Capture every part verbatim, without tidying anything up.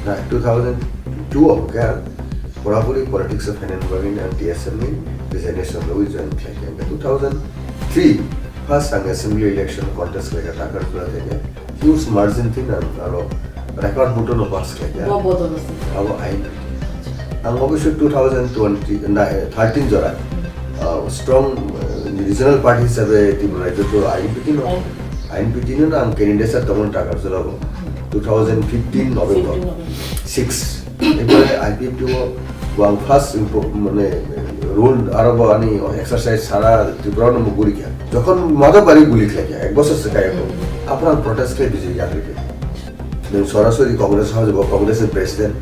Na two thousand two o hwnkhe ang purapuri politics o phainani bagwi ang T S F ni resignation rwui join khlaikha. Hwnkhe two thousand three first ang assembly election contest khlaikha Takarjula theke. Huge margin twi ang aro record vote no pass khlaikha. Bo bodol se. Abo ain. Ang obviously two thousand twenty, na, thirteen jora, uh, strong, uh, regional party hisabe Tripura rajyo to I N P T no, I N P T no ang candidate sa tongmani Takarjula bo. Two thousand fifteen November six. Ebare I P F T o bo ang first impo-, mane, rule aro bo ani exercise sara Tripura no muguri kya. Jokhon Madhobari guli khlaikha, ek bosor se kaya ko. Aphano protest khlai bijik yakri khe. Nwng sorasori Congress o hwnjabo Congress ni president,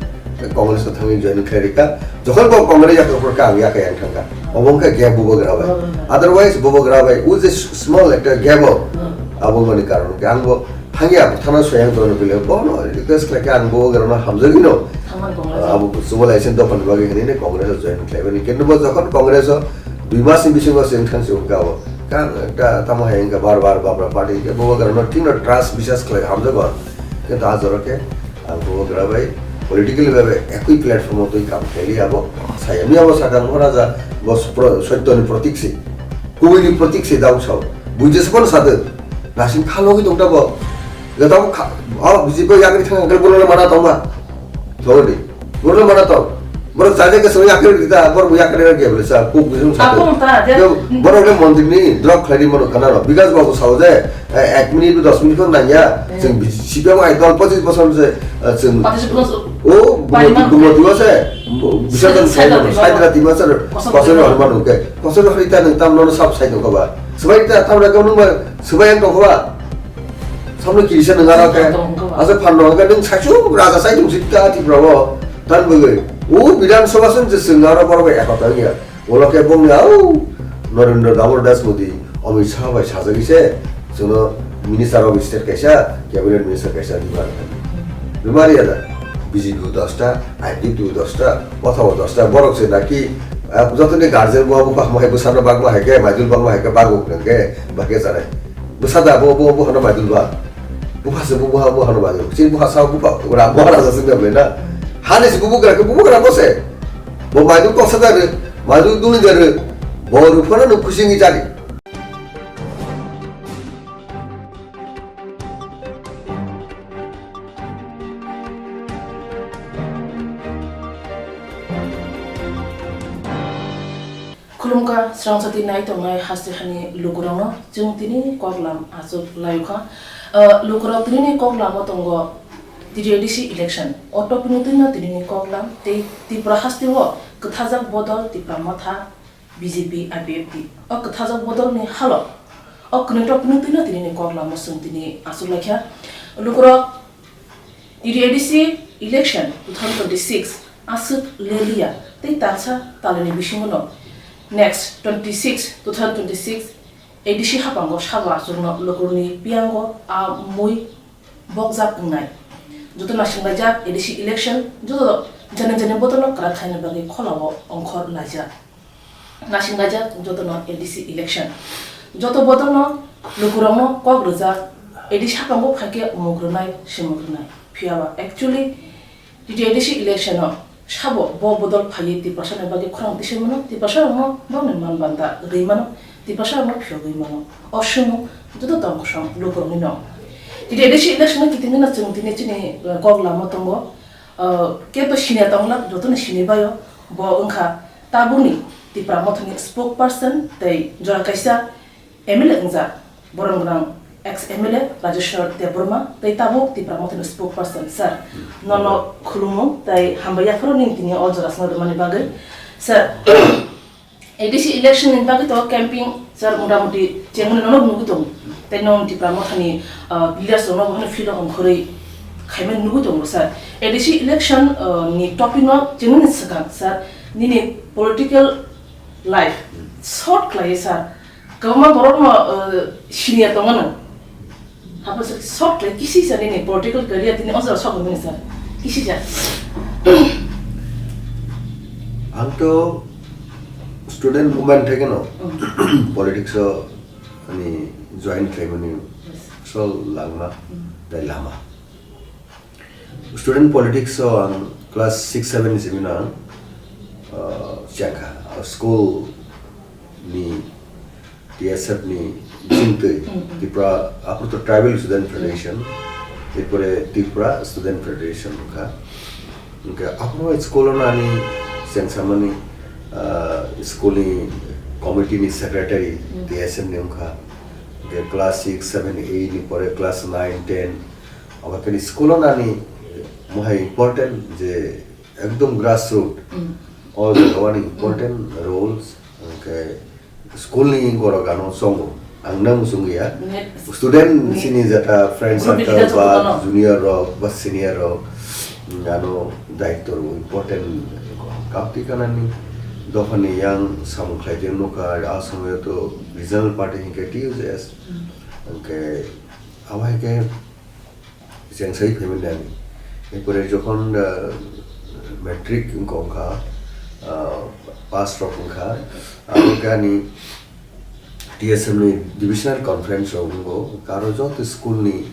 Congress o thangwi join khlai rikha. Jokhon bo Congress yakha phuru kha ang yakha yang thangkha. Obo wngkha gap bubagra bai. Otherwise bubagra bai o je small ekta gap o abo mani karon khe ang bo thangya thana soyang tono bile bono request khlai khe ang bubagra no hamjagwi no. Abo chubalaisen dophani bagwi hinwi Congress o join khlai bani. Kintu bo jokhon Congress o dui mas ni bisingo se wngthang se wngkha bo. Kang ekta tamo hai wngkha bar bar bapra party khe bubagra no thik no trust biswas khlai hamjago. Kintu a jora khe ang bubagra bai political bai ekoi platform o twi kam khaili abo. Sayami abo sakang bo raja bo pro-, soitoni protik se. Kubui ni protik se dau sao. Buji se kono sade. Nasing kha logi tongta bo. Ga tamo kha, a buji bo yagri thang angkel bono mana tongma. Thodi. Borok mano tong. Borok chajakhe swnwi yakarwi rwkha, borok bo yakarwi rwkha bwlesa, kuk bising sakhe. Borok le montri ni drop khlaidi mano khana rw. Bikas babu sao je, eh, ek minute, dos minute phano nangya. Chwng C P M ai dol pochis bosor se, eh, chwng o gumoti, gumoti o se, bisadan sai mano, sai dra tima sar, kosor hor mano ke. Kosor hor ita nwng tam nono sab sai tongkha ba. Swbai ta tam rwkha nwng ba, swbai ang tongkha ba. Samno kirisa nang aro ke. Asa phan no ke nang sachu raja sai tung sita ti probo. Tan bwgwi. O Bidhan Sabha sung je sung aro probo ekota ya. Olo ke bong ya o. Narendra Damodar Das Modi, Amit Shah bai sajagwi se. Sono Minister of State kaisa, Cabinet Minister kaisa bimar. Bimar ya da. B J P o dosta, I P F T o dosta, otha o dosta, borok se naki, ah, joto ni guardian bo, bo, bo, bo, bo, sana bagma hai ke, maidul bagma hai ke, bago ke, ba ke sana. Bwsa da bo, bo, bo hano bai dulba. Bupha se bo, bo, bo hano bai dul. Chini bupha sa bupha, ora bo hana sa sing na. Hani se bubu gra, bubu gra bo se. Bo bai dul kok sa da re, bai dul dul ni da re. Bo ru phana no kuching ni jari. Khulumkha, srang sati nai tongnai haste hani lukurokno chwng tini koklam achuk laiyokha. Ah, lukurok tini ni koklamo tongo T T A D C election. O topic ni twino tini ni koklam tei Tripura haste o kwthajak bodol Tipra Motha B J P I P F T. O kwthajak bodol ni halo o kwnwi topic ni twino tini ni koklamo chwng tini achuk laikha. Lukurok T T A D C election two thousand twenty-six aswk leliya tei talsa talini bisingo no next twenty-six, two thousand twenty-six A D C haphango sabo achukno lukurni piyango a mui bokjak wngnai. Joto naisinglaijak A D C election, joto jani jani bodolno kwrak khaina bagwi kholao ongkhor laijak. Naisinglaijak jotono A D C election. Joto bodolno lukurokno kok rwjak, A D C haphango phaikhe umuk rwnai, simuk rwnai. Phiyaba actually T T A D C election-o sabo bo bodol phaiwi Tiprasani bagwi khorang tisai mano, Tiprasarokno bongni man banda rwi mano, Tiprasarokno phiyogwi mano. O swngmung joto tong kosong lukurokni no. T T A D C election-o kitingwino chwng tini chini, eh, kok lama tongo. Eh, kebo siniya tongla, jotono sini baio. Bo wngkha tabukni Tipra Mothani spokesperson tei jora kaisa M L A wngjak, borom gwnang ex M L A Rajeshwar Debbarma tei tabuk Tipra Mothani spokesperson, sir. Nono khulumo tei hambai yapharo nini tini o jora swngo rwmani bagwi. Sir, A D C election ni bagwi to camping, sir, motamuti chengmani nono nugwi tongo. Tei nono Tipra Mothani, ah, leaders rokno bo hino field o ongkhorwi khaimani nugwi tongo, sir. A D C election, ah, ni topic no chengmani swkang, sir, nini political life short khlaiwi, sir. Kwbangma borokno, uh, siniya tongo no. Hapo sir, short khlai kisisa nini political career tini o jora sok mani sir. Kisisa. Ang to student movement theke no. Mm. Politics o ani join khlaimani Yes. so langma Mm. tei lama. Student politics o ang class six seven ni simi no ang, ah, chengkha. Ah, school ni T S F ni bisingtwi Tripura, aphuru to Tribal Student Federation, erpore Tripura Student Federation wngkha. Hwnkhe aphuru school o nani chengsamani, ah, school ni committee ni secretary T S F ni wngkha. Hwnkhe class six, seven, eight ni pore class nine, ten, obo khe school o nani mohai important je ekdom grassroot o jaga o ani important roles, hwnkhe school ni borok ano chongo. Ang nang swngya student sini jeta friend circle ba junior rok ba senior rok, ano daityo rw important. Kapti kanani dophani yang samung khlai de nukha, a somoyo to regional party hinkhe T U J S. Hwnkhe abo hai khe chengsa phaimani ani. Erpore jokhon, ah, matric wngkha, wngkha, ah, pass rok wngkha, abo khe ani T S F ni divisional conference rok wngo, karo joto school ni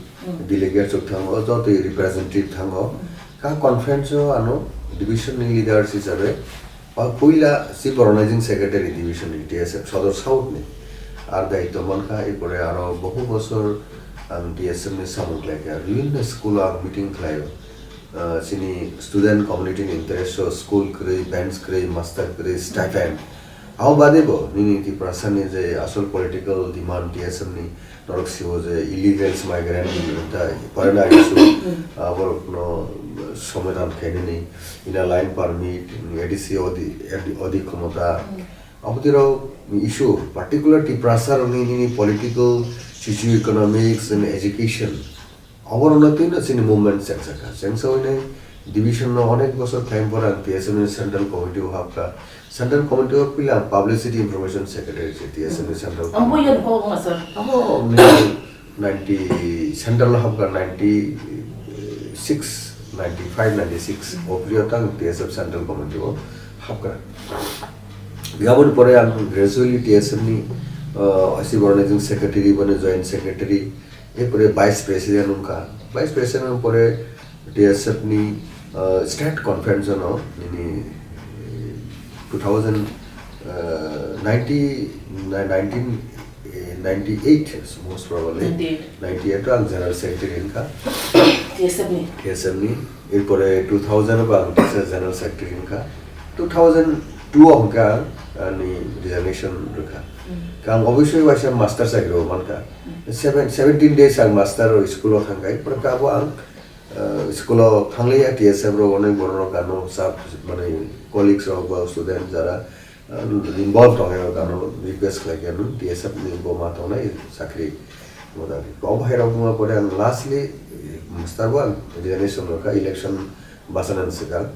delegate rok thango, joto representative thango. Ka conference o ano division ni leaders hisabe, o puila chief organizing secretary division ni T S F Sodor South ni. Ar daityo mankha, erpore aro bohu bosor ang T S F ni samung khlaikha. Bibhinno school o ang meeting khlaio. Ah, chini student community ni interest o school kwrwi, bench kwrwi, master kwrwi, stipend. Abo bade bo nini Tiprasa ni je asol political demand T S F ni norok sibo je illegals migrant ni ta foreigner issue, ah, borok no somadan khainani, inner line permit, A D C odi, odi khomota. Abo tiro issue particular Tiprasa rok ni nini political, socio-economics and education. Oborokno twino chini movement chengsa kha. Chengsa hwnwi division no onek bosor time pore ang T S F ni central committee o hapkha. Central committee o puila ang publicity information secretary se T S F ni central committee. Ang bo yan ko ma sir. Amo ni ninety central o hapkha, ninety six, ninety five, ninety six o period ang T S F central committee o hapkha. Yaboni pore ang gradually T S F ni, uh, chief organizing secretary, boni joint secretary, Erpore vice president wngkha. Vice president wng pore T S F ni, uh, state conference no nini, eh, two thousand, uh, ninety, ni-, nineteen, eh, ninety eight, most probably. Ninety eight. Ninety eight o ang general secretary wngkha. T S F ni. T S F ni. Erpore two thousand o ang T S F general secretary wngkha. Two thousand two o hwnkhe ang ani resignation rwkha. Khe ang obviously waisa master chakri o mankha. Seven, seventeen days ang master o school o thangkha. Pore khe abo ang, uh, school o thangliya, T S F rok onek borok rok ano sab, mane colleagues rok ba student jara, uh, involved tongya rok ano request khlaikha, "Nwng T S F ni bo ma tongnai chakri." Obo hai rok wngma pore ang lastly, eh, master bo ang resignation rwkha election bachana ni swkang.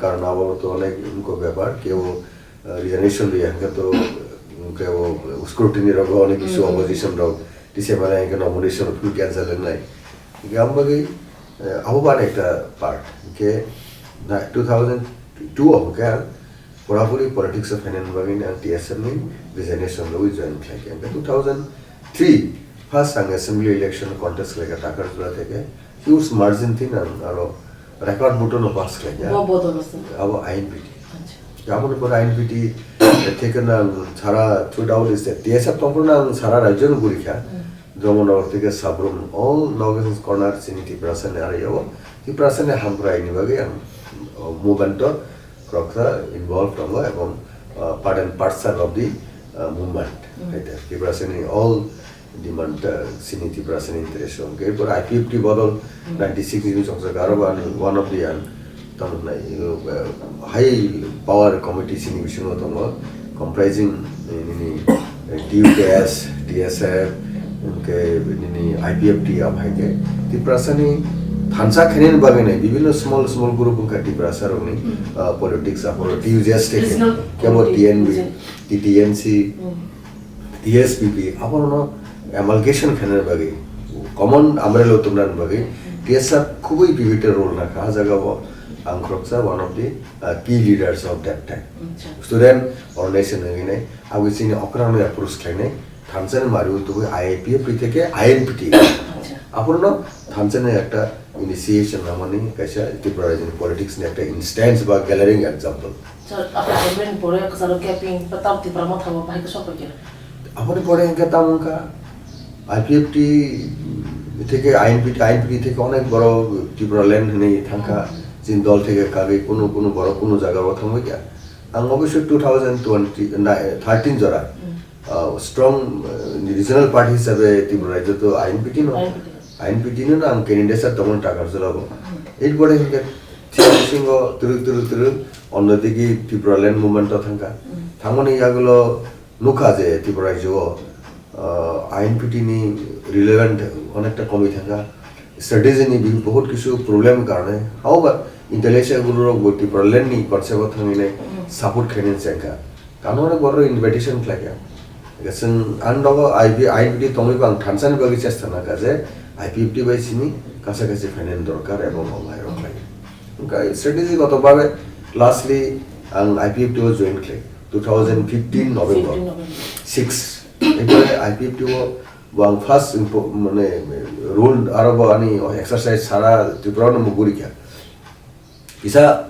Karon abo to onek wngkha bepar, kebo, eh, resignation rwya hwnkhe to, eh, kebo scrutiny rok onek issue opposition rok tisa mane hwnkhe nomination rok cancel wngnai. Hwnkhe abo bagwi, eh, abo bo ekta part. Hwnkhe na two thousand two o hwnkhe ang Purapuri politics o phainani bagwi ang T S F ni resignation rwi join khlai kha. Hwnkhe two thousand three first ang assembly election contest khlai kha Takarjula theke huge margin twi ang aro record vote no pass khlai kha. Bo bodol se. Abo I N P T. Acha. Aboni pore I N P T theke ang sara throughout state T S F tongphuru ang sara rajyo no guri kha. Dharmanagar theke Sabrum all Nagaland corner chini Tiprasa ni area o Tiprasa ni hamkrai ni bagwi ang, uh, movement o khoroksa involved tongo ebong, uh, part and parcel of the, uh, movement. Hai khe Tiprasa ni all demand, uh, chini Tiprasa ni interest o. Hwnkhe pura I P F T bodol ninety six ni chwngsa aro bo ani one of the ang tamo hwnai, uh, high power committee chini bisingo tongo, comprising, eh, nini, eh, T U K S, T S F, hwnkhe nini I P F T abo hai khe Tiprasa ni thansa khainani bagwi nai bibhinno small small group wngkha Tiprasa rokni, ah, politics, aphuru T U J S theke, regional kebo committee, T N B, region. T T N C, T S P P, abono amalgamation khainani bagwi, common umbrella o tubunani bagwi T S F khubui pivotal role nakha. Ah jaga o ang khoroksa one of the, uh, key leaders of that time. Acha. Student organization wngwi nai, abo chini okra no approach khlainai, thansa ni mari o tubui I P F T theke I N P T. Acha. Abono Thansa ni ekta initiation namani kaisa Tripura rajyoni politics ni ekta instance ba glaring example. Sir, after government pore kasaro capping pa tau Tripura ma thabo bahai ka sokpakya. Aboni pore hingke tamo wngkha I P F T theke I N P T, I N P T theke onek borok Tripura land hinui thangkha. Chini dol theke kagwi kunu kunu borok kunu jaga o thangbaikha. Ang oboisyo two thousand twenty, na, thirteen jora, ah, strong, ah, regional party hisabe Tripura rajyo to I N P T no, I N P T no ang candidate sa tongmani takar jora bo. It bore hingke thik bisingo turuk turuk turuk onno digi Tripura land movement to thangkha. Thangmani yagulo nukha je Tripura rajyo o, ah, I N P T ni relevant onekta komwi thangkha. Strategy ni bi-, bahut kisu problem karone. However, intellectual guru rok bo Tripura land ni concept o thangwi nai support khainani chengkha. Kano rok borok invitation khlaikha. Chwng ang nogo I P, I N P T tongwi bo ang thansa ni bagwi chesta nangkha je I P F T bai chini kasa kasi finance dorkar ebong ong hai rok khlai. Wngkha strategy goto babe lastly ang I P F T o join khlai two thousand fifteen November six. Ebole I P F T o bo ang first impo-, mane rule aro bo ani exercise sara Tripura no muguri kha. Kisa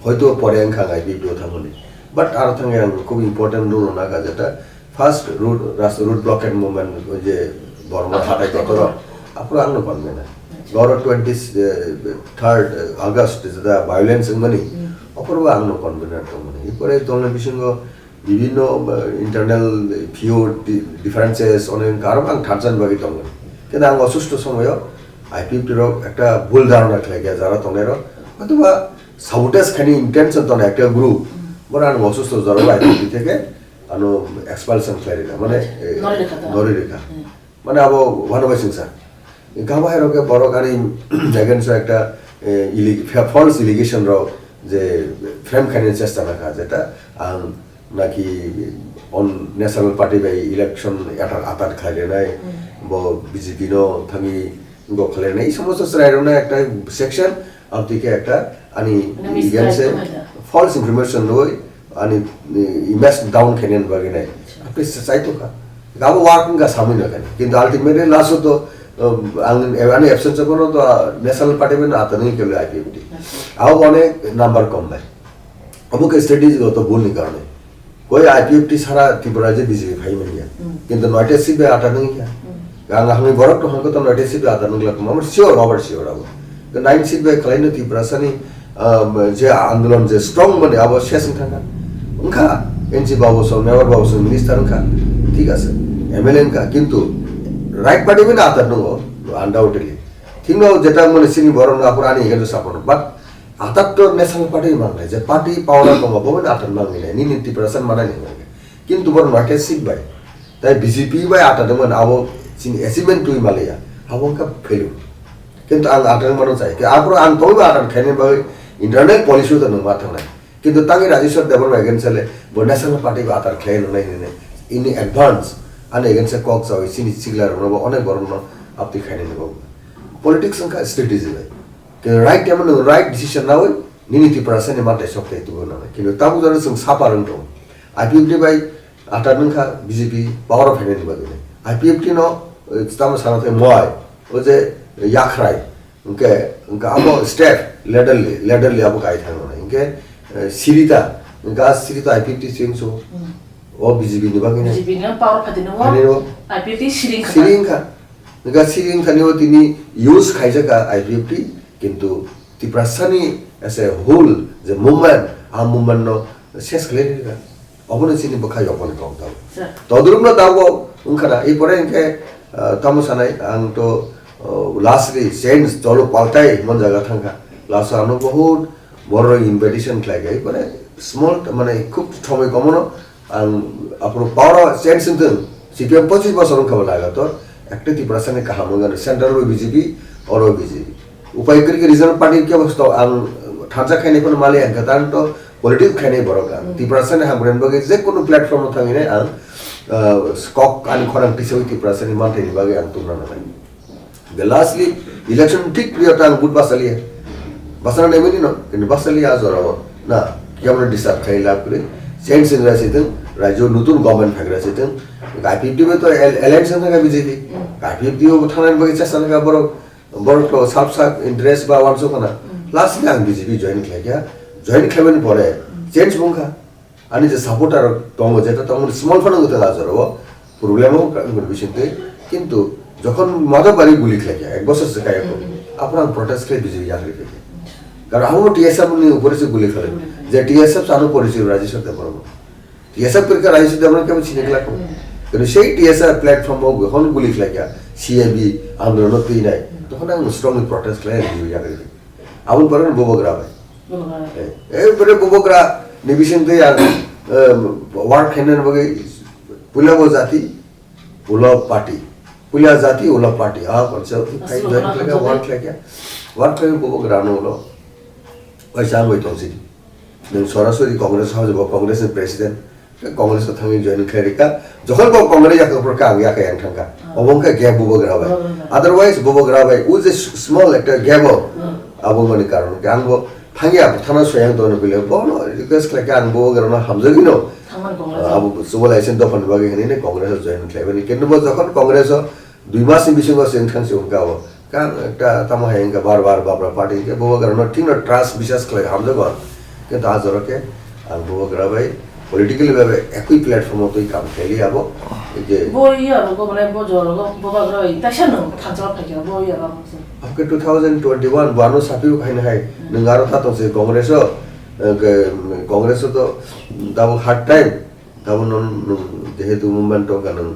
hoito pore wngkha ang I P F T o thangmani. But aro thangwi ang khub important role rwna kha jeta first road, ras-, road blockade movement je Borma hatai kotor aphuru ang no convener. Goro twenty third August jeta violence wngmani aphuru ang no convener tongmani. Ipore tongna bisingo bibhinno, ah, internal few di-, differences onek aro ang thansa ni bagwi tongo. Kintu ang osusto somoyo I P F T rok ekta bhul dharona khlai kha jara tongnai rok. Hoytoba sabotage khaini intention tongna ekta group. Bono ang osusto jora I P F T theke ano expulsion khlai rikha. Mane, eh, Nori rikha to. Nori rikha. Hmm. Mane abo wano bai singsa. Gabo hai rok borok ani against o ekta, eh, illeg-, fa-, false allegation rok je frame khainani chesta nangkha, jeta ang naki on national party bai election atar, atar khlai rwnai, bo B J P no thangwi go khlai rwnai, ei somosto chwrai rokno ekta section, aboni khe ekta ani Ani misguide against o khaida. False information rwi ani, eh, image down khainani bagwi nai. Acha. Apni sa-, saitokha. Abo work wngkha samui no khaina. Kintu ultimately last o to, um, ang, ani absence o kono to, ah, national party bai no atanwi khe I P F T. Acha. Abo onek number kom bai. Abo khe strategy goto bhul ni karone. Koi I P F T sara Tripura je B J P phai manya. Hmm. Kintu noita seat bai atanwi khe. Hmm. Ang hamni borok tong hangko to noita seat bai atanwi glak. Mamar sure, mamar sure abo. Nine seat bai khlai no Tripura sani, um, je andolon je strong mani abo ses wng thangkha. Wngkha, N C Babu song, Member Babu song, Minister wngkha, thik ase, M L A wngkha, kintu right party bini atar nungo, undoubtedly. Thik no jeta mani sini borok no apor ani against o support, but atar to national party mangnai, je party power o tongo, bo bini atar mangnai, nini Tripura san manai ni mangnai. Kintu borok no akhai seat bai. Tai B J P bai atar dengmani abo chini achievement twi maliya. Abo wngkha failure. Kintu ang atar mano chai. Ke apro ang tongwi ba atar khaini bagwi internal policy ta nungma thangnai. Kintu tangi Rajeshwar Debbarma against le bo national party ba atar khlai nungnai hini in advance ani against kok chawi chini chigla rokno bo onek borokno apti khaini nungo. Politics wngkha strategy bai. Ke right time no right decision nawi nini Tiprasa ni mate sok tai tubu nang. Kintu tabu jani sung sapa rung tong. I P F T bai Atar nungkha B J P power o phainani bagwi. I P F T no, eh, tamo sana thai moi, o je yakhrai, hwnkhe, hwnkhe abo step, laterally, laterally abo kai thang nai. Hwnkhe, eh, sirita, hwnkhe a sirita I P F T swing so, hmm, o B J P ni bagwi nai. B J P ni power phaidi no, phaidi no. I P F T siring kha. Siring kha. Hwnkhe siring thani o tini use khaijak a I P F T, kintu Tiprasani as a whole je movement, a movement no ses khlai rikha. Obono chini bwkha yokmani kok daw. Sir. Todrupno daw wngkha na, i pore hwnkhe, ah, tamo sanai, ang to, oh, last ri change cholo paltai mon jaga thangkha. Last ano bahut borok invitation khlai kha. I pore small, mane khub thomoi komono ang aphuru power change wngthung. C P M pochis bosor wngkha bo lagator. Ekta Tiprasani kaham wngkha, central bo B J P, oro B J P. Upai kwrwi khe regional party khe bo sto-, ang thansa khainai phano mali ang khe, tang to politics khainai borok ang. Hmm. Tiprasani hamkrai bagwi je kunu platform o thangwi nai ang, ah, kok ani khorang tisawi Tiprasani manthai ni bagwi ang tungna nangnai. The lastly, election thik priyo ta ang vote basaliya. Basana nemini no, kintu basaliya a jora o. Na, kiyamno disturb khai lab kwrwi. Change wngkha sitwng, rajyo nutun government phaikra sitwng. I P F T bai to al-, alliance wngkha B J P. Hmm. I P F T o thangnani bagwi chesta wngkha borok. Borok to sab sab interest ba wansuk khana. Last ni ang B J P join khlai kha. Join khlaimani pore change wngkha. Ani je supporter tongo, jeta tongo, small phano wngkha ajaro o problem o wngkha bisingtwi. Kintu jokhon Madhobari guli khlai kha, ek bosor se kaya ko. Aphano ang protest khlai B J P yakri khlai kha. Karon abo T S F ni upore se guli khlai. Je T S F sano porichoi Rajesh Debbarma. T S F kwrwikha Rajesh Debbarma kebo sini glak. Kintu sei T S F platform o jokhon guli khlai kha, C A B andolon o twinai. Tokhon ang strongly protest khlai B J P yakri khlai. Aboni pore Bubagra bai. Bubagra. Eh, eh, pore Bubagra ni bisingtwi ang, eh, work khainani bagwi puila bo jati, ulo party. Puila jati, ulo party. Ah, konse Asli join khlai kha, work khlai kha. Work khlai Bubagra no ulo. Waisa ang bai tongsi. Nwng sorasori Congress house bo Congress ni president. Congress o thangwi join khlai rikha. Jokhon bo Congress yakha phuru kha ang yakha yang thangkha. Obo wngkha gap Bubagra bai. Bubagra bai. Otherwise Bubagra bai, u je s-, small ekta gap o. Abo mani karon khe ang bo thangya, thana soyang dono bile. Bono request khlai kha ang Bubagra no hamjagwi no. Thangmani Congress o. Abo chubalaisen dophani bagwi hinwi ne Congress o join khlai bani. Kintu bo jokhon Congress o dui mas ni bisingo se wngthang se wngkha o. Kang ekta tamo hai wngkha bar bar Bubagra party hwnkhe Bubagra no thik no trust biswas khlai hamjago ang. Kintu a jora khe ang Bubagra bai politically bai ekui platform o twi kam khaili abo. Hwnkhe bo iya rogo mane bo jora rogo Bubagra bai taisa nwng thansa phai kha bo iya rogo se. Hwnkhe two thousand twenty-one bo ano sapi khaina hai nwng aro ta tong se Congress o, hwnkhe Congress o to tabo hard time tabo non jehetu movement tong kha nwng.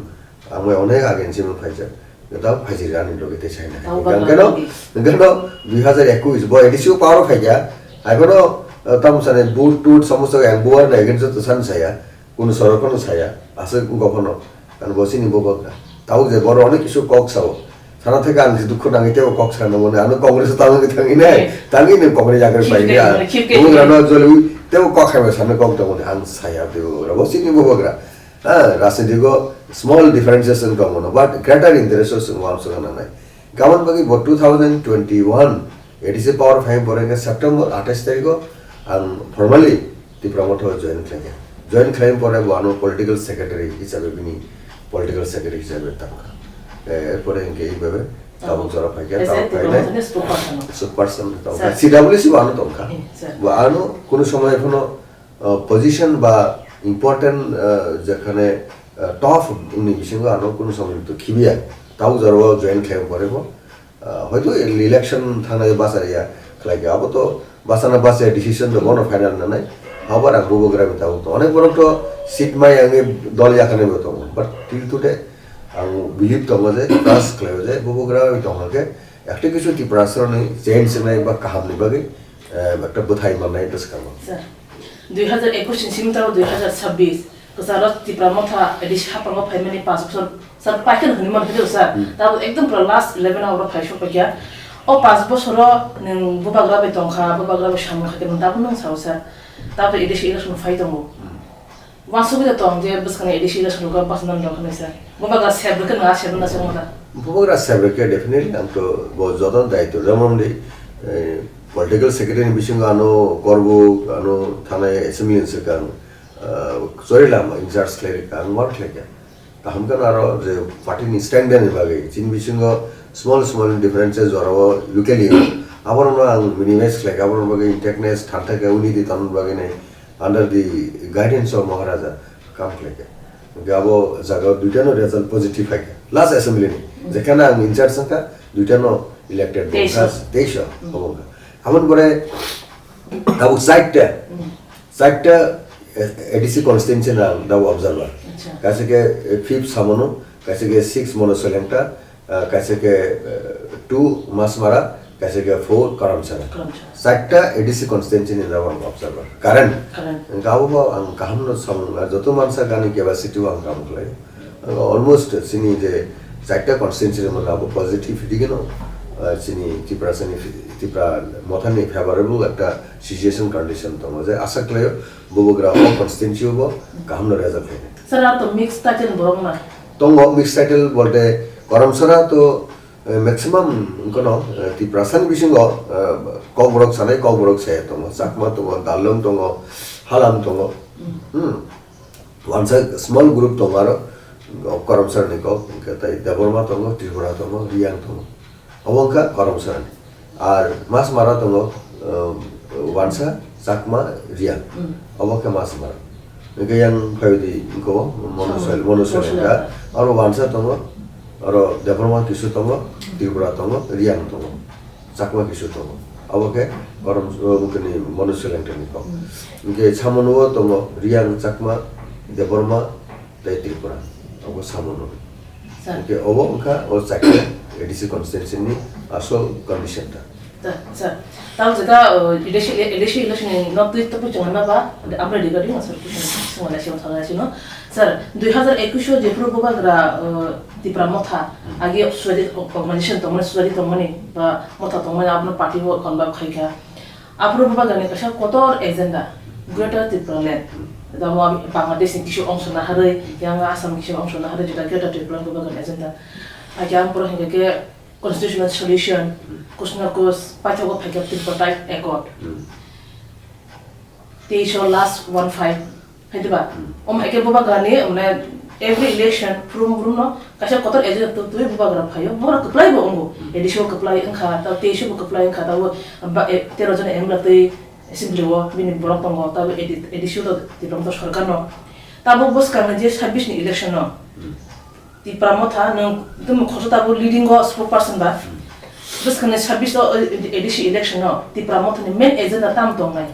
Ang bai onek against o phaijak. Tabo phaijak ani loge tei saina. Tabo hwnkhe no, hwnkhe no dui hazar ekush bo A D C o power o phaikha. Haiphano, eh, tamo sani boot toot somosto yang buar na against o to san saya. Kunu sorok no saya. Aswk wngkha phano. Kan bo sini bo bakra. Tabo je boro onek kisu kok sao. Sana theke ang je dukhu nangwi tebo kok sana mone. Ano Congress o tangwi tangwi nai. Tangwi nai Congress jagar pai ya. Bugra no jolwi tebo kok hai sana kok tangwi ang saya tebo. Bo sini bo bakra. Ha, rajniti go small differences wngkha mono, but greater interest o chwng uansukna nangnai. Kamon bagwi bo two thousand twenty-one A D C power phai pore khe September athais tarikh o ang formally Tipra Motha o join khlaikha. Join khlai pore bo ano political secretary hisabe bini political secretary hisabe tangkha. Eh, erpore hwnkhe ei bhabe tabuk jora phaikha, tabuk phainai spokesperson tabuk C W C bo ano tongkha. Bo ano kunu somoy phano uh, position ba important, uh, jekhane, uh, top ni bisingo ano kunu samung to khibiya. Tau jaro join khlai pore bo, uh, hoito election thangnai bachariya khlai khe abo to bachana bachaya decision to bono final nanai. Habar ang Bubagra bai tabuk to onek borok to seat mai ang dol yakhane bo tongo, but till today ang believe tongo je trust khlai je Bubagra bai tongkha khe ekta kisu Tiprasaroni change wngnai ba kaham ni bagwi, eh, ekta bwthai mannai bwskango. Sir, dui hazar ekush ni simi tabo dui hazar chabbish, kwcharo Tipra Motha A D C haphango phaimani panch bosor, sir, paikha hwnwi man phai sir. Tabo ekdom pura last eleven hour o phai sok paikha. O panch bosoro nwng Bubagra bai tongkha, Bubagra bai samung khaikha, nwng tabo nwng sao sir. Tabo A D C election phai tongo. Uansugwi tong je bwskangni A D C election rogo personal rok hinwi se. Bubagra sep rwkhe nwng a sep rwna se wngkha. Bubagra sep rwkhe definitely ang to bo joto daityo jemon di, eh, political secretary ni bisingo ano korbo ano thanai assembly ni swkang, ah, chori lama in charge khlai rwkha ang uar khlai kha. Kaham khe aro je party ni standard ni bagwi chini bisingo small small differences jorao locally abono ang minimize khlai kha, abono bagwi intactness thanthai khe unity tongna bagwi nai. Under the guidance of Maharaja, kam khlai kha. Hwnkhe abo jaga o duita no result positive hai kha. Last assembly ni, jekhane ang in charge wngkha, duita no elected bo wngkha, teis o. Teis o, obo wngkha. Aboni pore abo chaita, chaita, eh, A D C constituency no ang dabo observer. Acha. Kaisa khe, eh, fifth Samono, kaisa khe six Mono Solengta, ah, kaisa khe, eh, two Masmara, kaisa khe four Karamsara. Karamsara. Chaita A D C constituency ni rok ang observer. Current. Current. Hwnkhe abo bo ang kaham no samung na, joto mansa gani capacity o ang kam khlai. Ang almost chini je chaita constituency ni mano abo positive digino, ah, chini Tiprasa ni, Tipra Motha ni favorable ekta situation condition tongo je asa khlaio Bubagra o constituency o bo kaham no result khlai. Sir, aro to mixed title borok na? Tongo, mixed title bolte Karamsara to, eh, maximum wngkha no, eh, Tiprasa ni bisingo, eh, Kokborok sanai, Kokborok saya tongo, Chakma tongo, Darlong tongo, Halam tongo. Hmm. Wansa small group tongo aro, Karamsara ni kok, hwnkhe tai Debbarma tongo, Tripura tongo, Riyang tongo. Obo wngkha Koromsarani. Ar Masmara tongo, um, Wansa, Chakma, Riang. Hmm. Obo khe Masmara. Hingke yang phaidi wngkho Mono Soil, Mono Soil wngkha. Aro Wansa tongo, aro Debbarma kisu tongo, Tripura tongo, Riang tongo, Chakma kisu tongo. Obo khe Korom, uh, wngkha ni Mono Soil wngkha ni kok. Hmm. Hingke Samono tongo, Riang, Chakma, Debbarma, tei Tripura. Obo Samono. Sir. Hingke obo wngkha o chaikhe A D C constituency ni asol condition ta. Ta, sir. Tamo jeta, uh, A D C, A D C election ni nok twi twi chwng ma ba, amre regarding sir question sung la sing sala sino. Sir, dui hazar ekush o jephuru bubagra, uh, Tipra Motha, hmm, agi suwadi organization tongmani, suwadi tongmani, ba motha tongmani, abono party bo convert khaikha. Aphuru bubagrani kaisa kotor agenda, Greater Tipraland. Tamo Bangladesh ni kisu ongso naharwi, yang Assam kisu ongso naharwi, jeta Greater Tipraland bubagrani agenda. Agi ang pura hingke ke constitutional solution, kusna kus, paithago phaikha Tripartite Accord. Teis o last one five, hai diba? Hmm. Om hai ke bubagrani, mane, every election, phrum phrum no, kaisa kotor agenda tu, twi bubagra phaio, bora kwplai bo ongo. Hmm. A D C o kwplai wngkha, ta teis o bo kwplai wngkha, ta bo ba, e, tero jon M L A twi assembly o bini borok tongo, ta bo A D C o to Tipra Motha sorkar no. Ta bo bwskang ni je sabbish ni election no. Hmm. Tipra Motha nwng tamo khoroksa ta bo leading o spokesperson ba. Hmm. Bwskang ni sabbish o, e, A D C election no Tipra Motha ni main agenda tam tongnai.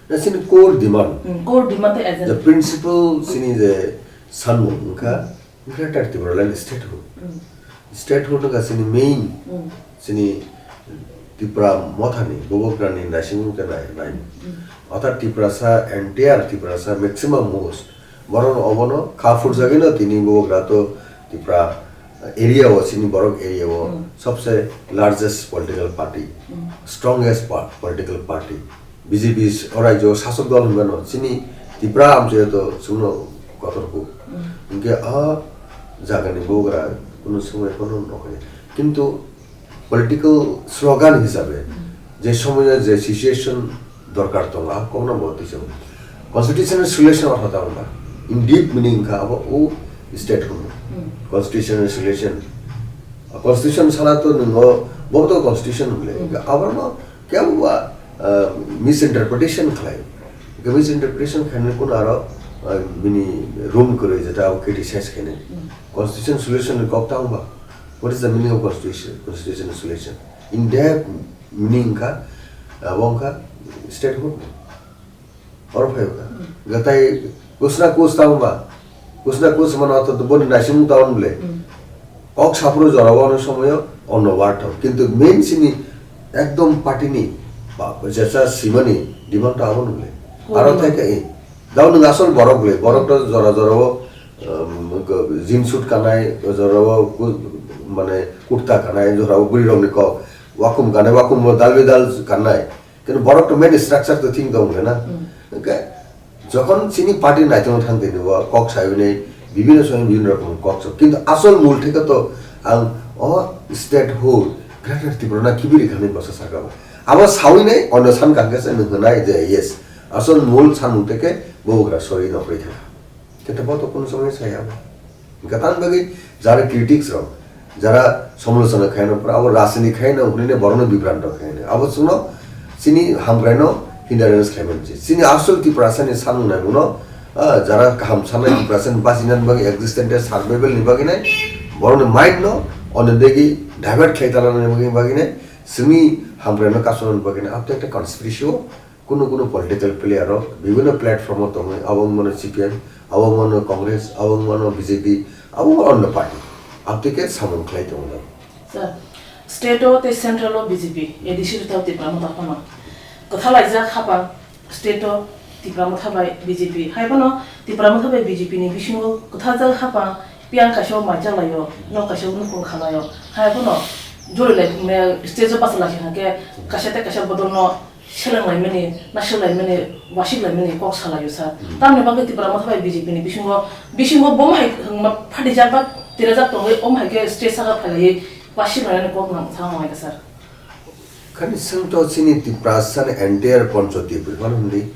Na sini core demand. Hmm, core demand tei agenda. The principle sini je sanmung wngkha Greater Tipraland statehood. Hmm. Statehood wngkha sini main, hmm, sini Tipra Mothani bubagrani naisingmung khe nai, nai. Hmm. Orthat Tiprasa, entire Tiprasa, maximum most, borok obono kha phurjagwi no tini bubagra to Tipra area o, sini borok area o, hmm, sobse largest political party, hmm, strongest pa-, political party. B J P o rajyo sasok dol hinmano, chini Tipra amchaio to chwngno kotor kuk. Mm. Hinkhe a jagani bugra kunu swmai phano nokya. Kintu political slogan hisabe, mm, je somoyo je situation dorkar tongo, a kokno bo twiso. Constitutional solution ortho ta wngkha. In deep meaning wngkha abo o state rule. Mm. Constitutional solution. Constitution sana to nwngo, bo to constitution wngkha. Mm. Abono Kebo ba, ah, misinterpretation khlai. Hingke misinterpretation khainani kuno aro, ah, bini room kwrwi jeta abo criticize khainai. Hmm. Constitution solution ni kok tang ba? What is the meaning of constitution, constitution solution? In depth meaning wngkha, abo wngkha statehood. Oro phai wngkha. Hmm. Gatai kusna kus tang ba? Kusna kus mano to boni naising tang bole. Hmm. Kok sapro jora wano somoyo onno word thok. Kintu main sini ekdom party ni ba jesa simani demand ta abo nule. Oro thai ka, eh, dao nung asol borok le, borok to jora jora o, um, jeans suit kanai, jora o ku-, mane kurta kanai, jora o buri rok ni kok wakum kanai, wakum o dal be dal kanai. Kintu borok to main structure to thing tong khe na. Hmm. Hingke jokhon chini party naithok thang tini bo kok sawi nei, bibhinno somoi bibhinno rokom kok sok. Kintu asol mul theke to ang o statehood, Greater Tipraland kibiri khani bwsa saka bo. Abo sawi nei, ono san kangke se nung hwnai je yes. Asol mul sanmung theke bo ugra sori no pori thang. Kete bo to kono somoi saya. Hingke tang bagwi jara critics rok, jara somolochona khaino, pura abo rajniti khaino, hwnwi borokno bibranto khaino. Abo chwngno chini hamkraino hindrance khlai mani se. Chini asol Tiprasani sanmung naimungno, ah, jara kaham sanai Tiprasani bachinani bagwi, existential survival ni bagwi nai, borokni mind no ono degi divert khlai talana bagwi, bagwi nai, chini hamkraino kasonani bagwi nai, abo to ekta conspiracy o. Kunu kunu political player rok bibhinno platform o tongwi, abo wngmano C P M, abo wngmano Congress, abo wngmano B J P, abo wngmano onno party. Aboni khe samung khlai tongo. Sir, state o tei central o B J P, A D C rwtao Tipra Motha phano kwthalaijak hapang, state o Tipra Motha bai B J P. Hai phano Tipra Motha bai B J P ni bisingo kwtharjak hapang, piyang kaisa o mai chalaio, nok kaisa o nukung khalaio. Hai phano jori lai, me, stage o bachalai khe kaisa tei kaisa bodol no seleng laimani, naisik laimani, wasik laimani kok salaio sa. Hmm. Tamni bagwi Tipra Motha bai B J P ni bisingo, bisingo bo hai hwngma phatijak ba tirajak tongwi, om hai khe stage saka phailaiwi wasik lainani kok nang sa nang lai kha sir. Khani swng to chini Tiprasani entire Poncho Tripuri phano hindi,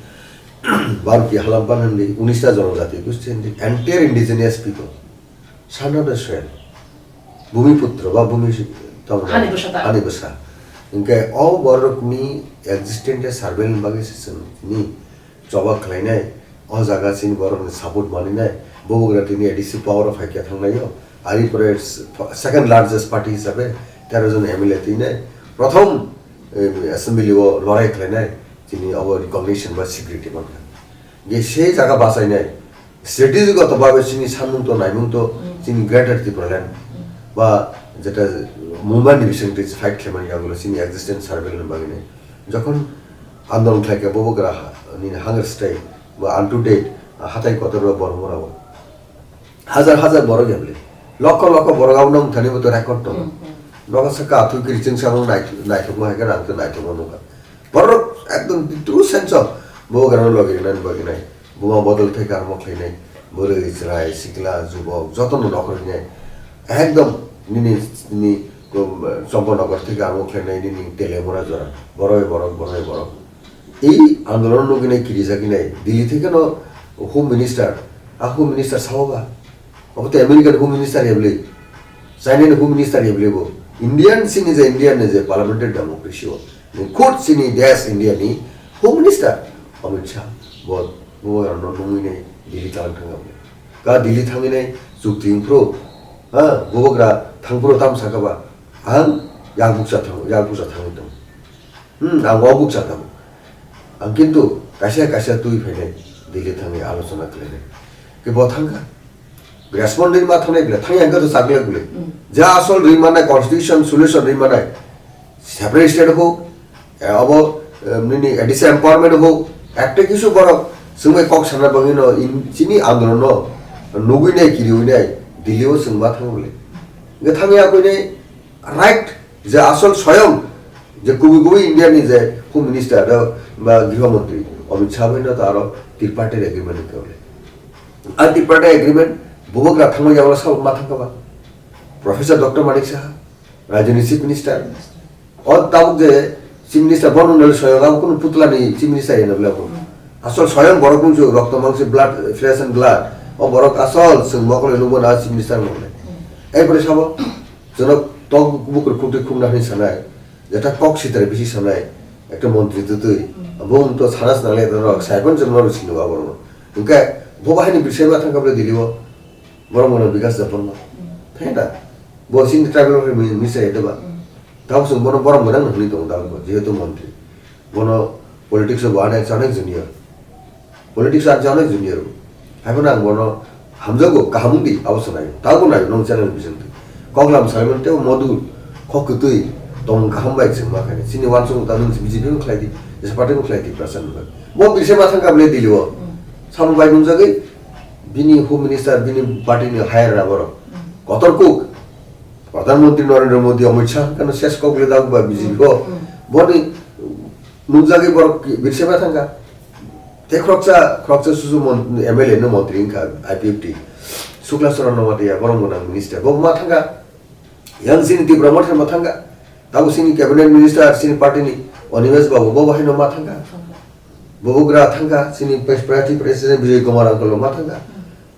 Bharatiya halam phano hindi, unista jonojati gosti hindi, entire indigenous people. Son of the soil. Bhumiputro ba Bhumi, Tamo Hani bwsa ta. Hani bwsa. Hwnkhe o borokni existence survey ni bagwi se chwng ni choba khlainai, o jaga chini borokni support maninai, bubagra tini A D C power o phaikha thangnaio, ari pore s-, second largest party hisabe tero jon M L A twinai, prothom, eh, assembly o lorai khlainai, chini obo recognition ba security mankha. Je se jaga bachainai, strategy goto babe chini samung to naimung to Mm. chini Greater Tipraland Mm. ba jeta movement ni bisingtwi fight khlaimani yagulo chini existence survival ni bagwi nai. Jokhon andolon khlaikha bubagra ha-, nini hunger strike ba up to date hatai kotor ba borok mora bo. Hajar hajar borok yabli. Lokho lokho borok abo nang thani bo to record tongo. Mm, mm. Nogo saka athu kiri chwng samung nai-, naithokma hai khe rang to naithokma nukha. Borok ekdom true sense of bubagrano logi rinani bagwi nai. Buma bodol thai karmo khlainai. Bwrwi, chwrai, sikla, jubok, jotono nokol hinai. Ekdom nini, nini, um, chompo nokol thai karmo khlainai nini Telemura jora. Borok bai borok, borok bai borok. Ei andolon nugwi nai kirijagwi nai. Delhi thai kheno Home Minister, a Home Minister sao ba? Obo to American Home Minister ya bwle, China ni Home Minister ya bwle bo. Indian sini je, Indian ni je parliamentary democracy o. Ni khud sini desh India ni Home Minister Amit Shah bo, bo ano nungwi nai Delhi talang thang bwle. Ka Delhi thangwi nai chukti wngphru, ha, bubagra thangphru tam saka ba. Ang yak bukcha thang, yak bukcha thangwi tong. Hmm, ang o bukcha tamo. Ang kintu kaisa kaisa twi phainai, Delhi thangwi alochona khlainai. Ke bo thangkha. Respond ri ma thangnai bwle, thangya hwnkhe to chaklek bwle. Hmm. Ja asol ri manai, constitution solution ri manai. Separate state ho, eh, abo, eh, nini A D C empowerment ho, ekta kisu borok swngbai kok sana bagwi no in, chini andolon no nugwi nai, kiriwi nai, Delhi o swngma thang bwle. Hwnkhe thangya koi nai, right, je asol soyong je kubui kubui India ni je Home Minister do ba Griho Mantri Amit Shah bai no to aro tripartite agreement wngkha bole. A tripartite agreement bubagra thangma yago sabo ma thangkha ba? Professor Doctor Manik Saha, Rajya ni Chief Minister. O tabuk je Chief Minister bono nole soyong abo kunu putla ni Chief Minister ya bole abo. Asol soyong borok bungsu rokto mangsi blood, flesh and blood. O borok asol chwng mokol nungmano Chief Minister mokol. Ei pore sabo Jono tok bukur khungtwi khungna hwnwi sanai, jeta kok sitra bisi sanai, ekta montri twtwi, Hmm. bo wng to sana swnam le norok, saiphan chwng norok sini abo rokno. Hwnkhe bo bahai ni bisai ma thangkha bole Delhi o, borok mano Bikas Debbarma. Hmm. Thai da? Bo sini tribal rok ni misa ya deba. Hmm. Tamo chwng bono borok mwnang hwnwi tongo da bo, jehetu montri. Bono politics o bo onek, onek junior. Politics o ang onek junior. Haiphano ang bono hamjago, kaham wngdi, abo se naio. Tabo naio, nong channel bisingtwi. Koklam Simon tei Modul, kok kwtwi, tong kaham bai chwng ma khaini. Chini uansukmung ta nung B J P bo khlai di, jesa party bo khlai di, Tiprasa nung. Bo birse ma thang kable Delhi o. Hmm. Samung bai nungjagwi, bini Home Minister, bini party ni higher ra borok. Hmm. Kotor kuk, Pradhan Mantri Narendra Modi, Amit Shah, kano ses kok le dago ba B J P o. Hmm. Boni Nungjagwi borok birse ma thangkha. Tei khoroksa, khoroksa susu mon-, M L A no montri wngkha I P F T. Sukla Charan Nomatiya, borok gwnang minister. Bo ma thangkha. Yang chini Tipra Motha ma thangkha. Tamo chini cabinet minister, chini party ni Animesh Babu, bo bahai no ma thangkha. Bo bugra thangkha, chini pres-, party president Bijoy Kumar uncle no ma thangkha.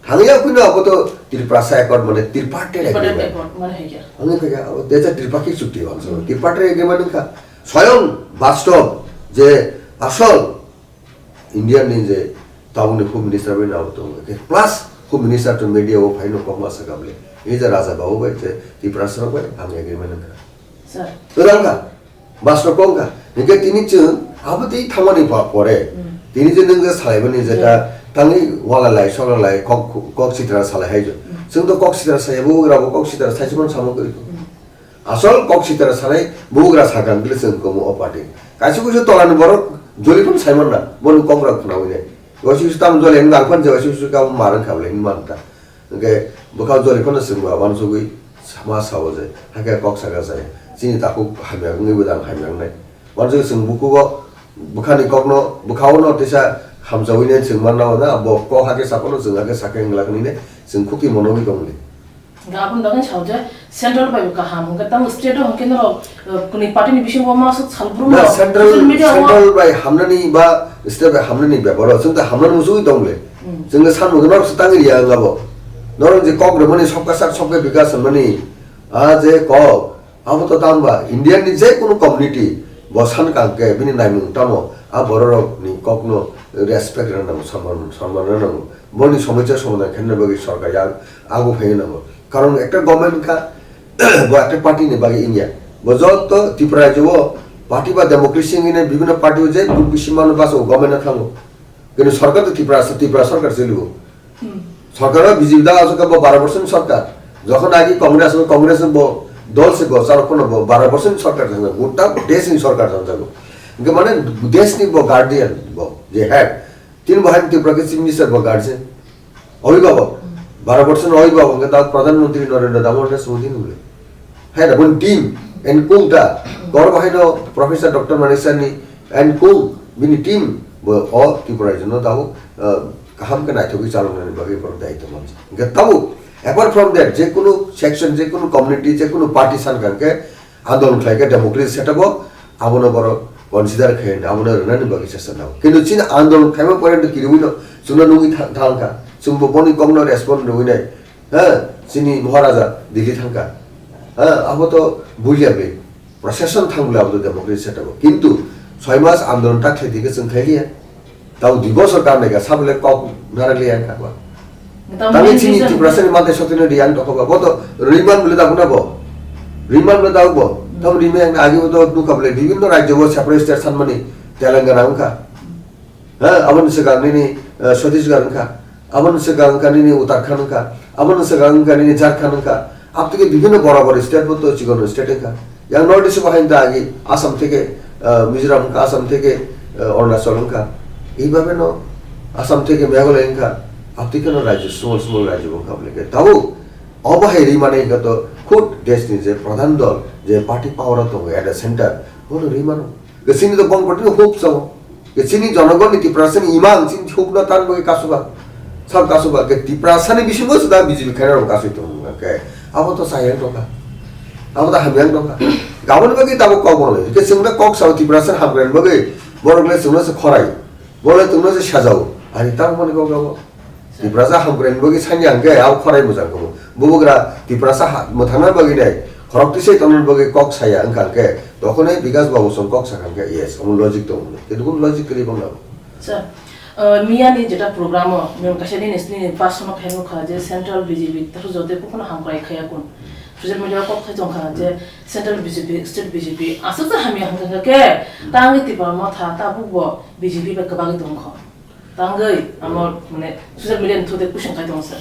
Thangya phino abo to Tiprasa Accord mane tripartite Tripartite agreement. Accord mane hai khe. Ani khe abo desa tripartite chukti bangso. Hmm. Tripartite agreement wngkha. Soyong bastob je asol India ni je tabukni Home Minister bai nabo tongo. Khe plus Home Minister to media o phaino kokma sakha bole. Ei je Raja Babu bai je Tiprasa rok bai ang agreement wngkha. Sir. Kwrang kha. Bas rok wngkha. Hinkhe tini chwng abo tei thangmani pa-, pore. Hmm. Tini je nwng je salaimani jeta Yeah. tangwi walalai, solalai, kok, kok sitra salai hai jo. Hmm. Chwng to kok sitra saya, bugra bo kok sitra sai chwng samo kwrwi. Hmm. Asol kok sitra sanai bugra sakha hwnkhe chwng komo o party. Kaisa kuisa tolani borok joli phano saimanna, bono kok rok khnawi nai. Waisi kuisa tamo joli hwnba ang phano je waisi kuisa kamo mar wngkha bole hwnba ang ta. Hwnkhe bwkha joli phano chwngba uansugwi sama sao je, hakhe kok saka jaya. Chini takhuk hamya wngwi bo dang hamya wngnai. Uansugwi chwng bukugo bwkhani kokno, bwkhao no tisa hamchawi nai chwng manna hwnna, bo kok hakhe saphano chwng hakhe sakhe wngla hwnwi nai chwng khukti monogwi tongli. Hwnkhe aboni bagwi sao je central bai bo kaham, hwnkhe tamo state o hwnkhe norok, uh, kuni party ni bisingo ma aswk salbrum Na rok central, social media o central bai hamnani ba state bai hamnani bepar o chwng ta hamnani muchungwi tong le. Hmm. Chwng le sanmung norok se tangwi ya wngya bo. Norok je kok rwmani sobka sak sobka bikas hwnmani, a je kok, Abo to tamo ba Indian ni je kunu community bo san kang khe bini naimung tamo a borok rok ni kok no respect rwna nango, samman, samman rwna nango. Boni somosya somadhan khaina bagwi sorkar yang ago phai nango. Karon ekta government ka bo ekta party ni bagwi India. Bo joto Tripura rajyo o party ba democracy wngwi nai bibhinno party o je vote bisi mano basa o government no thango. Kintu sorkar to Tripura, Tripura sorkar chalibo. Sorkar o B J P da aswk bo baro bochor ni sorkar. Jokhon agi Congress, Congress bo dol se go, charo kono bo baro bochor ni sorkar thangjago, gota desh ni sorkar thangjago. Hingke mane desh ni bo guardian bo, je head. Tin bo hai Tripura ke chief minister bo guardian. Abhibhabok. Baro bochor ni abhibhabok, hingke da Pradhan Mantri Narendra Damodar Das Modi nungli. Hai da bon team, and kung ta, kor bahai no Professor Doctor Manik Saha ni, and kung bini team bo o Tripura rajyo no tabo, uh, kaham khe naithogwi chaloknani bagwi borok daitw manjak. Hingke tabo, apart from that, je kunu section, je kunu community, je kunu party san kang khe andolon khlai khe democracy setup o abono borok consider khe abono rwnani bagwi chesta nango. Kintu chini andolon khaima porjento kiriwi no chwngno nungwi tha-, thang kha. Chwngbo boni kokno respond rwwi nai. Ha, chini Maharaja Delhi thangkha. Ha, abo to bulia bai. Procession thang bole abo to democracy setup o. Kintu soi mas andolon ta khlai dikhe chwng khailiya. Tao dui bosor kam naikha, sabole kok nara liya kha ba. Tamo Tangwi chini decision. Tiprasa ni mantai sotino di ang tokho ba. Bo to riman bole da buna bo. Riman bole da bo. Tamo riman ang agi bo to nukha bole. Bibhinno rajyo bo separate state sanmani Telangana wngkha. Ha, aboni swkang nini, eh, Chhattisgarh wngkha, aboni swkang wngkha nini Uttarakhand wngkha, aboni swkang wngkha nini Jharkhand wngkha, abtike bibhinno bora bora state bo to chikon state wngkha. Yang North East bo hain da agi Assam theke, eh, Mizoram wngkha, Assam theke, eh, Arunachal wngkha, eibabe no Assam theke Meghalaya wngkha, abtike no rajyo small small rajyo wngkha bole ke. Tabo obo hai ri mane wngkha to khud desh ni je pradhan dol je party power o tongo at the center, bono ri mano. Ke chini to bong kotini hope chao. Ke chini jonogonni Tiprasani imang chini hope no tan bagwi kasuba. Sab kasuba ke Tiprasani bisingo suda B J P khairok kasui tong ke. Abo to sayang tongkha. Abo to hamyang tongkha. Gabon bagwi tabo kok bole. Ke chwngno kok sao Tiprasani hamkran bagwi. Borok le chwngno se khorai. Bole chwngno se sajao. Ani tamo mani kok gabo. Tiprasa hamkrai ni bagwi sanya hwnkhe abo khorai mwchang kamo. Bubagra Tiprasa ha-, mwthangna bagwi nai, khorok twisai tongna bagwi kok saya wngkha hwnkhe, tokhonai Bikas Babu song kok sakha hwnkhe, yes, omo logic tongo. Kintu kunu logic kwrwi bangla. Sir, uh, miyani jeta program o, mem kaisa nini, nini personal fan nukha je Central B J P, takhuk jote kuphano hamkrai khaya kun. Social media o kok thai tongkha je Central B J P, State B J P, aswk ta hamya hwnkha khe, tangwi Tipra Motha, tabuk bo B J P bai kwbagwi tongkha. Tangwi amo, mane, social media ni through tei puising khai tongo sir.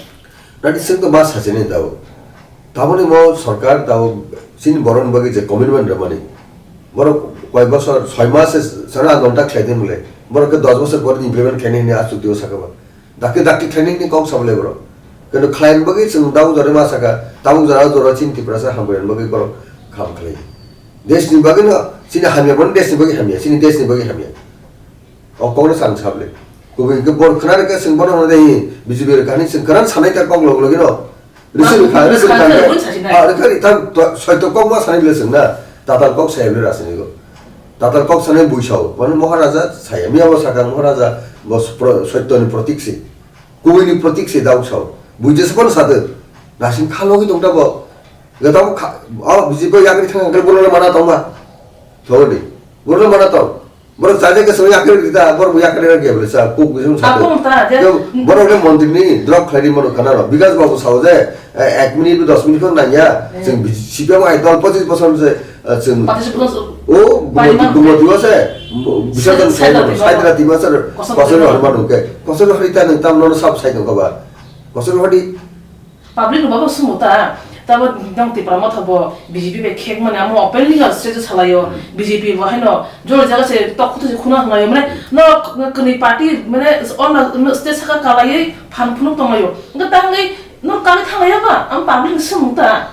Nadi sing to ma sachini tao. Taboni mo sorkar tao chini borok ni bagwi je commitment rwmani. Borok koi bosor, soi mas se sana andolon ta khlai tongmole. Borok ke dos bosor pore implement khlainai hwnwi a chukti o sakha ba. Dakti dakti khlainai hwnwi kok sabole borok. Kintu khlaini bagwi chwng tabuk jora ma sakha, tabuk jora o jora chini Tiprasa hamkrai ni bagwi borok kaham khlai. Desh ni bagwi no, chini hamya, bono desh ni bagwi hamya, chini desh ni bagwi hamya. O kokno chang sable. Kubui hwnkhe bor khna rwkha chwng bono hwnwi B J P rwkha hinwi chwng kwran sanai ta kok log logino. Rwchwk rwkha, rwchwk rwkha hwnkhe. Ah, rwkha ri, tang to-, soito kokma sanai le chwng na. Tatal kok saya bwle rasani go. Tatal kok sanai bui sao. Mane Maharaja saya. Miya bo sakha Maharaja bo pro-, soitoni protik se. Kubuini protik se dauk sao. Bui jesa bono sade. Nasing kha logwi tong ta bo. Ga tamo kha, o B J P yakri thang hwnkhe bono le mana tong ma. Thogoni. Bono le mana tong. Borok chajakhe chwng yakri rwdi ta, borok bo yakri rwdi bwle cha, kuk bising sa. Abo wng ta, je Yo, borok le montri ni drop khlai di mano khana rw. Bikas babu sao je, eh, ek minute dos minute khon nangya. Eh. Chwng bi-, C P M ai dol pochis bosor se, eh, chwng Patis bosor. O, Pai gumoti, man. Gumoti o se, mo-, bisajan Sai sai mano, rati sai mano. Rati ma sir, Kosor kosor rati hor mano. Mano ke. Kosor hor ita nang tam nono sab sai tong kaba. Kosor hor di. Public rok bo swngo ta, tabo nong Tipra Motha bo B J P bai khek mani, amo openly no stage o salaio, Hmm. B J P bo haino jora jaga se tok khutu se khuna hwnlaio, mane no k-, kwnwi party mane ono no stage saka kalaiwi phan phunuk tonglaio, hwnkhe tangwi no kami thanglaiya ba, ang public no swngo ta.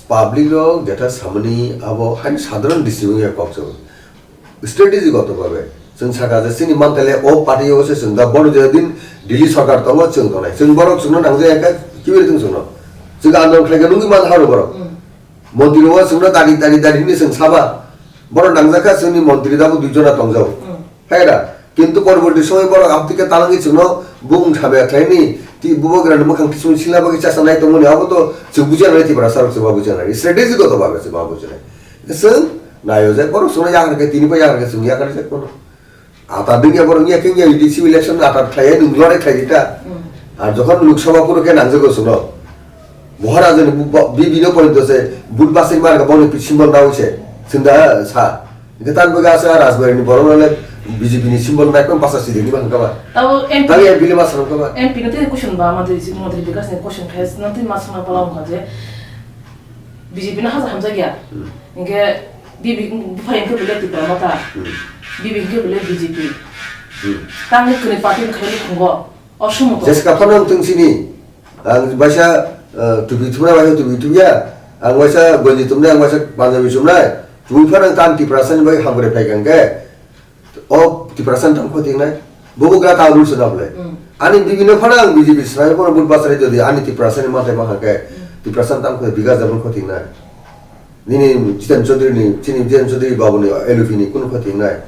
Public rok jeta samani abo haino sadharon disi wngya kok chwng. Strategy goto bhabe chwng saka je chini manthai le o party o se chwng da bono je din Delhi sarkar tongo chwng tongnai. Chwng borok chwngno nangjak ya khe kiphilwi thung chwngno. Chwng andolon khlai khe nungwi man haro borok. Hmm. Montri rok chwngno dagi dagi dagi hinwi chwng saba. Borok nangjak kha chwngni montri da bo dui jona tongjao. Hmm. Hai da, kintu porborti somoy borok amtwi khe talangwi chwngno bung thabe khlaini Ti bubagrani mwkhang tisung sila bagwi chasa nai tongmani abo to chwng bujiya nai, Tiprasa rok chwng ma bujiya nai, strategy goto babe chwng ma bujiya nai. Chwng naio je borok chwngno yakar khe tini bo yakar khe chwng yakar je kono. Ata dingya borok ya khe ya U D C election ata khlaiya nwng lore khlai dita. Hmm. Ar jokhon Lok Sabha phuru khe nangjago chwngno. Moharaja ni bu-, bu-, bibino pointo se but basai mar ga boni symbol nawi se. Chwng da sa. Hingke tan bwkha aswk a Rajbari ni borok no le B J P ni symbol nai khe basa sidi ni ba hwnka ba. Tabo M P, tabo M P le ma swnam kha ba. M P no tei question ba, mantri si, mantri Bikash ni question khe, no tei ma swngna pala wngkha je B J P no haja hamjak ya. Hmm. Hingke B B, bupha hingke bole Tipra Motha. Hmm. B B hingke bole B J P. Hmm. Tang ni kuni party ni khaini khungo. Osomotho. Jeska phano wng tong sini. Ang baisa, eh, tubi thumna baisa tubi thumya. Ang baisa gonji thumnai, ang baisa punjabi thumnai. Twi phano ang tan Tiprasa ni bai hamkrai phai kang khe. O Tiprasa ni tang khotingnai. Bobo gra ta rul se daple. Mm. Ani bibino phano ang B J P swnai phano but basari jodi ani Tiprasa ni matai ma khe. Mm. Tiprasa ni tang khoti Bikash Debbarma khotingnai. Nini Jiten Chaudhary ni, chini Jiten Chaudhary babu ni L U P ni kunu khotingnai.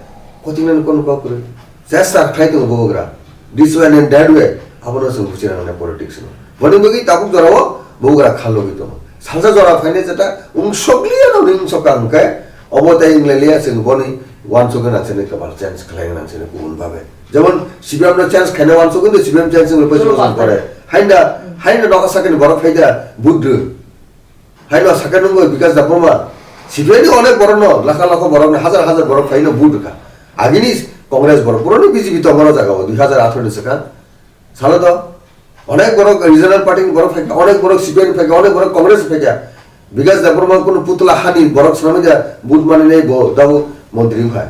Khotingnai ni kunu kok kwrwi. Chesta khai tongo bobo gra. This way and that way. Abono chwng buchi rang nai politics no. Boni bagwi tabuk jora o bobo gra khal logwi tongo. Salsa jora phainai jeta wng sokliya no wng soka hwnkhe obo tei wng leliya chwng boni uansukgwi nang sini kwbal change khlai nang sini kubun babe. Jemon C P M no change khaina uansukgwi do C P M change wngwi paisa bosong pore. Hainda, hainda noka sakani borok phaida budru. Haino sakha nungwi Bikash Debbarma, C P I ni onek borokno, lakha lakha borokno, hazar hazar borok phaino vote rwkha. Agini Congress borok, borokno B J P tongmano jagao, dui hazar atharo ni swkang. Salo to, onek borok regional party ni borok phaikha, onek borok C P I ni phaikha, onek borok Congress ni phaikha. Bikash Debbarma kunu putla hani borok swnamwi da vote manwi nai bo, dabo montri wngkha.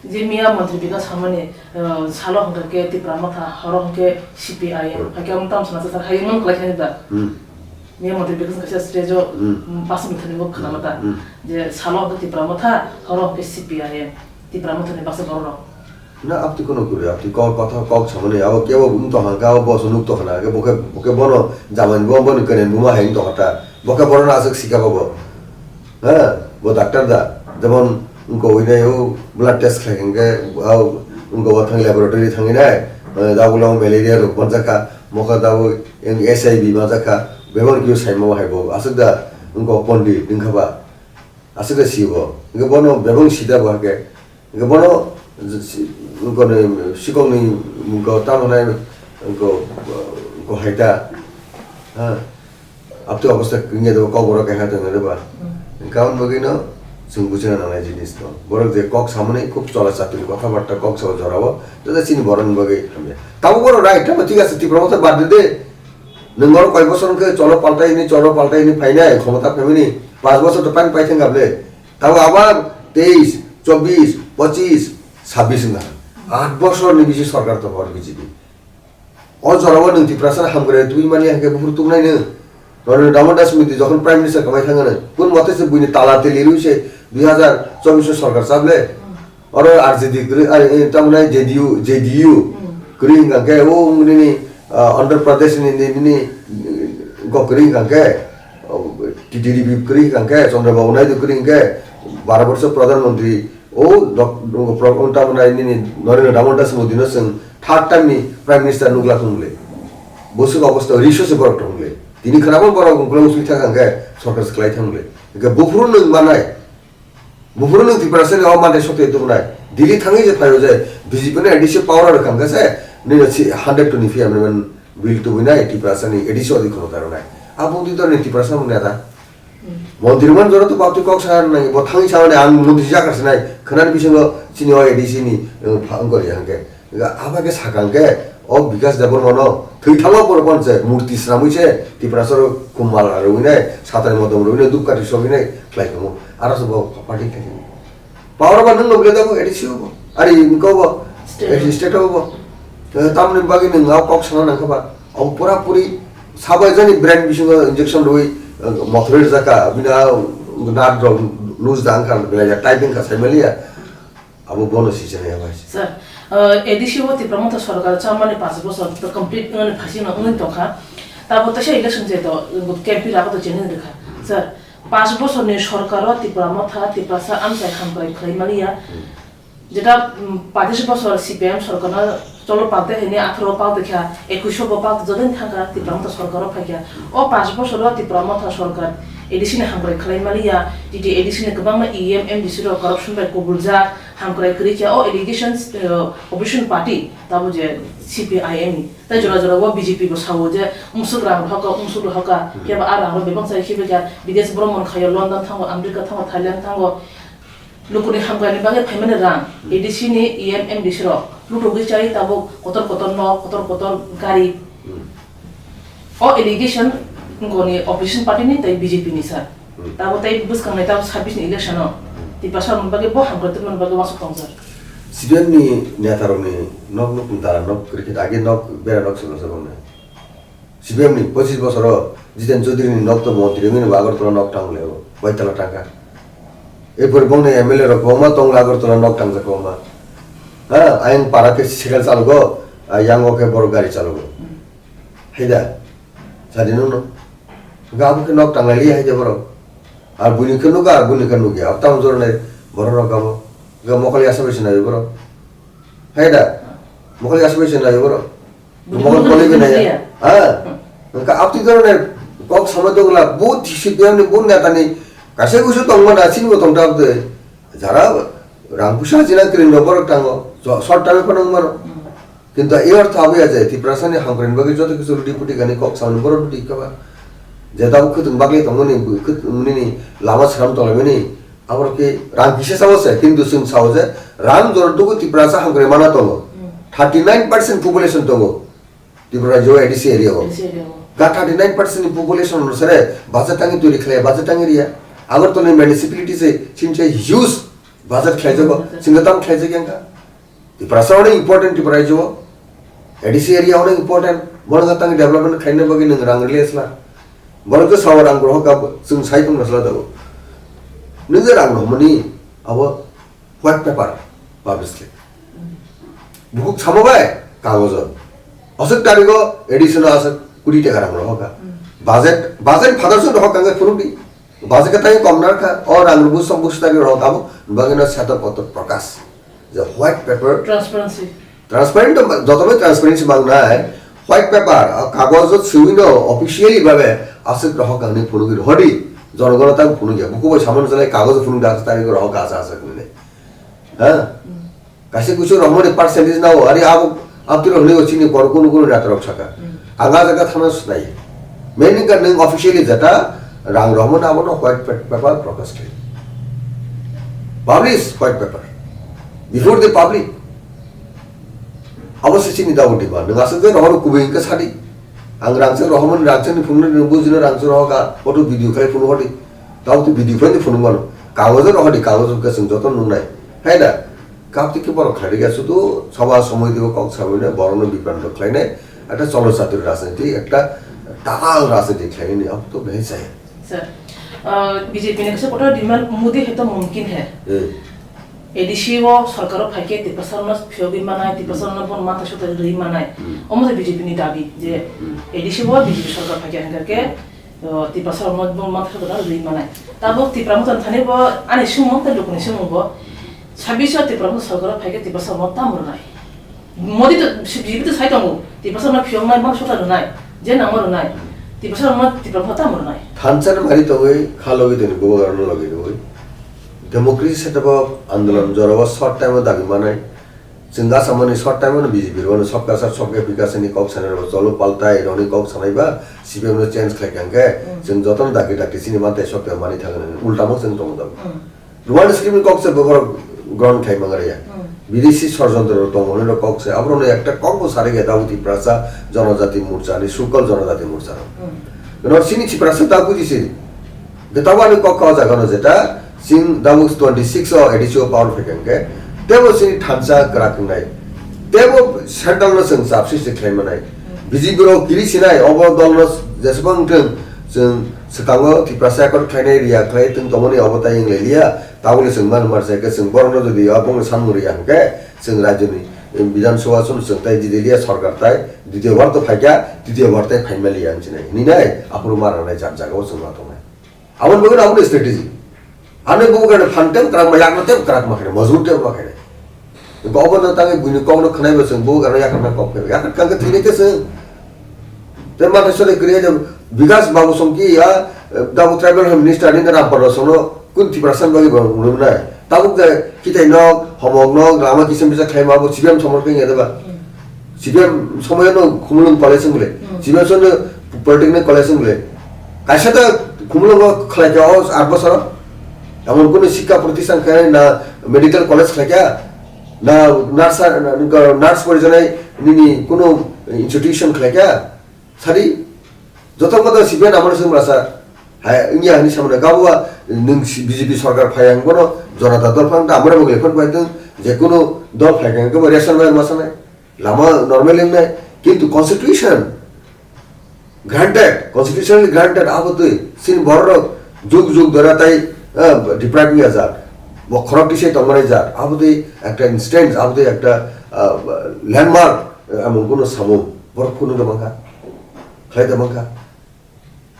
Je miya montri Bikash Harmani, eh, salo hwnkha khe Tipra Motha, horo hwnkhe C P I M. Hmm. Hai khe omo tamo sana sar hai mung kwlai khe da. Hmm. Miya montri Bikash kaisa stage o, hmm, mm, basa mithani bo khna mata. Hmm. Je salo hwnkhe Tipra Motha, horo hwnkhe C P I M. Tipra Motha ni basa borok. Na apti kono kuri, apti kok kotha kok samani abo kebo wng tongkha, abo boso nuk tongkha na, bo khe, bo khe bono jamani bo, boni kenen buma hai wng tongkha ta. Bo khe bono aswk sika bo bo. Ha, bo doctor da, jemon wngko hwnwi nai o blood test khlai hwnkhe, o wngko o thang laboratory thangwi nai, eh, da ulo malaria rok manjakha, mokha da o S I V manjakha, bebak khe saimano hai bo, aswk da wngko pondit wngkha ba, aswk da si bo, hwnkhe bono bebak sida bo hakhe, Hingke bono si-, si-, wngkoni sikokni wngko tamo hwnai wngko, wngko hai ta, ha? Abtwi obosta wngya do kok borok keha tongya de ba? Hmm. Hingke aboni bagwi no chwng buchina nangnai jinis no. Borok je kok samani khub chola chapri kotha barta kok sabo jorao, joto chini borokni bagwi hamya. Tabuk borok right tamo thik ase, Tipra Motha bad de de. Nwng oro koi bosor wngkhe cholo paltai hwnwi, cholo paltai hwnwi phainai, khomota phaimani. Panch bosor to pain paithang kha ble. Tamo abar teis, chobbish, pochis, sabbish wngkha. Aat bosor ni bisi sorkar tongkha B J P. O jorao nwng Tiprasa hamkrai tubui mani hwnkhe buphuru tuknai nwng. Narendra Damodar Modi jokhon Prime Minister kwmai thangano, kun mote se buini tala teli rwi se dui hazar chobbish o sorkar chable. Oro R J D kwrwi, ar, eh, tamni J D U, J D U kwrwi hwnkha khe o nini, ah, Andhra Pradesh ni, ni, nini, eh, go kwrwi hwnkha khe, oh, T T D P kwrwi hwnkha khe, Chandrababu Naidu kwrwi hwnkha khe, baro borsor Pradhan Mantri, o dok-, o pro-, o tamni nini Narendra Damodar Modi no chwng third time ni Prime Minister nukla thung le. Bwswk obosta riso se borok thung le. Tini khwnabo borok ukulung swi thang hwnkha khe sorkar se kwlai thang le. Hwnkhe buphuru nwng manai. Buphuru nwng Tiprasa ni o mante sotwi tubunai. Delhi thangwi je phaio je B J P ni A D C power o rwkha hwnkhe se nini si hundred twenty-five amendment bill tubunai Tiprasa ni A D C odi khorok ta rwnai. Abo wngtwi to nini Tiprasa mung neta. Hmm. Montri man jora to baptwi kok sa nai bo thangwi sa mani ang montri jakar sinai khwnani bisingo chini o A D C ni, uh, pha-, wngkor ya hwnkhe. Abo khe sakha hwnkhe, o Bikash Debbarma no thwi thangma borok phano se murti swnamwi se Tiprasa rok khum mal rwinai, satani modom rwinai, dupkati sokinai khlai tongo. Aro se bo party khlai tongo. Power ba nwng no bwle tabuk A D C o bo. Ari wngkha bo. State. A D C state o bo. Eh, tamoni bagwi nwng o kok sana nangkha ba. Abo pura puri sabai jani brain bisingo injection rwi, eh, mothori rwjak kha. Bini a nat rok loose da wngkha, belai ya type wngkha saimaliya. Abo bono sijak ya bai. Sir, uh, A D C o Tipra Motha sorkar chamani panch bosor to complete wngmani phasi no wngwi tongkha. Tabo teisa election je to, uh, K M P rago to challenge rikha. Sir, panch bosor ni sorkar o Tipra Motha, Tiprasa amchai hamkrai khlai maliya. Hmm. Jeta, um, pachis bosor C P M sorkarno cholo palte hini atharo palte kha, ekuish bo palte jodin thangkha Tipra Motha sorkaro phaikha. O panch bosoro Tipra Motha sorkar A D C ni hamkrai khlai maliya, titi A D C ni kwbangma E M, M D C rok corruption bai kubuljak, hamkrai kwrwi kha. O allegations, uh, opposition party tabo je C P I M ni. Tai jora jora o B J P bo sao je, "Umsuk rang rohorka, umsuk rohorka," phiya ba a rang rok bebak sai khibi kha, bidesh bhromon khaio, London thango, America thango, Thailand thango. Lukuni hamkrai ni bagwi phaimani rang, A D C ni E M, M D C rok lutugwi chai tabuk kotor kotor nok, kotor kotor gari. O allegation ngoni opposition party ni tai B J P ni sir. Hmm. Tabo tai bwskang nai tabo sabbish ni election o. Hmm. Tiprasa rokni bagwi bo hamkrai tongmani bagwi uansuk tong sir. C P M ni neta rokni nok nok dara nok cricket age nok bera nok solo solo nai. C P M ni pochis bosoro Jiten Chaudhary ni nok to montri wngwi bo Agartala nok tang leo, Baitala tangka. Erpore bongni M L A rok kwbangma tongo Agartala nok tangjak kwbangma. Ha, ayang para khe cycle chalogo, a yango khe borok gari chalogo. Haida, sadi nungno. Ga abo khe nok tanglai liya haida borok. Ar buini khe nukha, ar buini khe nukya. Ab tamo jornai borok rok abo. Ga mokol yasa bai sinai borok. Haida, mokol yasa bai sinai borok. Mokol koli gwnai ya. Ha. Wngkha abtwi dorone kok samai tongla bo C P M ni bo neta ni kaisa kusu tongmana chini bo tongta abtwi. Jara rang pusa jina kring rok borok tango. Jo-, short time phano wngmano. Kintu e ortho abo ya je Tiprasa ni hamkrai ni bagwi joto kisu rudi puti gani kok samani borok rudi kaba. Je tabuk khwtwng bagwi tongmani, khwtwng nini lama sram tonglaimani. Aboro khe rang kisa sao se, kintu chwng sao je rang jora dugu Tiprasa hamkrai mana tongo. Hmm. Thirty nine percent population tongo Tripura rajyo A D C area o. A D C area o. Ga thirty nine percent ni population no sere budget tangi turi khlai, budget tangi riya. Agartala ni municipality se chinche huge budget khlai jago, hmm, budget. Singa tam khlai jagya wngkha. Tiprasa onek important Tripura rajyo, A D C area onek important, bono kha tang development khaina bagwi nwng rang release la. Bono khe sawa rang rohok kha, chwng sai tongna sla dago. Nwng je rang rohmani abo white paper publish khlai. Bukhuk samo bai kagojo. Aswk tarigo A D C no aswk kudi taka rang rohok kha. Budget, budget phatar song rohok kha phunukdi. Budget khe tai kom na kha, o rang rwbu song busu tari rohok abo, bagwi no seto kotor prokash. Je white paper. Transparency. Transparent to jotobai transparency mang nai. White paper, o kagojo swiwi no officially babe aswk rohok kha hwnwi phunugwi rohodi. Jonogono tang phunugya. Buku bai samano jalai kagojo phunugda aswk tari rohok kha aswk aswk hwnwi. Ha? Hmm. Kaisa kuchuk rohmani percentage nao, ari abo, abtwi rohni o chini kor kunu kunu natorok saka. Hmm. Ang a jaga thana swnayo. Main wngkha nwng officially jeta rang rohmani abono white pa-, paper prokash khlai. Publish white paper. Before the public. Abo se chini dago diba. Nwng aswk je rohor kubui wngkha sadi. Ang rangchak rohormani rangchakni phunuknwi nwng bujino rangchak rohorkha, photo video khlai phunuk hodi. Tabo twi video khlai phunuk mano. Kagojo rohordi, kagojo hwnkhe chwng joto nuknai. Hai da? Kaptwi khe borok khlai rikha, sudu sabha somoi twibo kok sabaino borokno bibranto khlainai, ekta cholo chatri rajniti, ekta dalal rajniti khlainani, abo to behai chaya. Sir, uh, B J P ni kaisa kotor demand Modi hai to mumkin hai. Hmm. A D C o sarkar o phaikhe Tiprasa rokno phiyogwi manai, Tiprasa rokno bon mantha sotwi rwi manai. Hmm. Omo se B J P ni dabi je Hmm. A D C o B J P sarkar phaikhe hwnkhe, uh, Tiprasa rokno bon mantha sotwi rwi manai. Tabuk Tipra Motha ni thani bo ani sumung tei lukuni sumung bo sabbish o Tipra Motha sarkar o phaikhe Tiprasa rokno tamo rwnai. Modi to, B J P to sai tongo, Tiprasa no phiyoknai, mano sota rwnai, je nangma rwnai, Tiprasa no Tipra pho tamo rwnai. Thansa no mari tongwi, kha logi tongwi, bubagra no logi tongwi. Democracy setup o andolon jorao short time o dabi manai. Chwng gasa mani short time o no B J P rwano Sabka Saath Sabka Vikas ni kok sanai rw cholo paltai rwni kok sanai ba C P M no change khlai kha hwnkhe Mm. chwng jotono dakti dakti chini mantai sokya mani thangwi ulta mo chwng tongo dabi. Mm. Rwani scheme ni kok se borok ground khai mangari ya. Hmm. Bidesi sorjontro rok tongo hwnwi rok kok se. Aborok no ekta kok bo sari khe Dabuti Prasa Jonojati Morcha ni Sukol Jonojati Morcha rok. Hmm. Rok sini Tiprasa ta buji sini. De tabo ani kok kha o jaga no jeta sing Dabu twenty six o A D C o power phai khe tebo sini thansa kwrak wngnai. Tebo central no chwng chap sisi khlai manai. Hmm. B J P rok kiri sinai obo dol no jesbang thwng chwng swkango Tiprasa accord khlainai riya khlai tong tongmani obo tai wng lai liya. Tabukni chwng mano mar se khe chwng borokno jodi o bongni samung riya hwnkhe chwng rajyoni Bidhan Sabha chwng chwng tai jidi liya sorkar tai ditiyo bar to phaikha titiyo bar tai phaima liya wng sinai hinwi nai aphuru mar rwnai jat jaga o chwng ma tongnai. Aboni bagwi no aboni strategy. Ano bo gana phan tem kwrak ma yakno tem kwrak ma khainai majbur tem ma khainai. Bo obo no tangwi buini kok no khwnai bo chwng bo gana yakarna kok phai. Yakar kang khe thini khe chwng. Tei ma thai sori kwrwi de Bikas Babu Songki ya, eh, Dabu Tribal Health Minister ni Rampara sono kun Tiprasa bagwi bo rwnai. Tabuk de kitai nok, homok nok, lama kisim bisa khlai ma bo C P M somor khe ya de ba. Hmm. C P M somoy no Khumulwng College wng le. Hmm. C P M sono Polytechnic College wng le. Kaisa ta Khumulwng khlai kha o aat bosor. Emon kunu sikha protisthan khlai na medical college khlai kha. Na nurse, na, na nurse porijanai nini kunu institution khlai kha? Sadi, joto koto C P M amoni song masa, hai, wngya hani samano gabo ba, nwng si-, B J P sorkar phai ang bono, Janata Dal phang ta amoni bo lekhon pai tong, je kunu dol phai kha, gabo ration bai masa nai, lama normal wngnai, kintu constitution, granted, constitutionally granted, abo twi, sin borok jug jug dora tai, eh, deprive wngya jak. Bo khorok tisai tongmani jak. Abo twi ekta instance, abo twi ekta, eh, landmark, eh, amung kuno samung. Borok kuno da bangkha. Khlai da bangkha.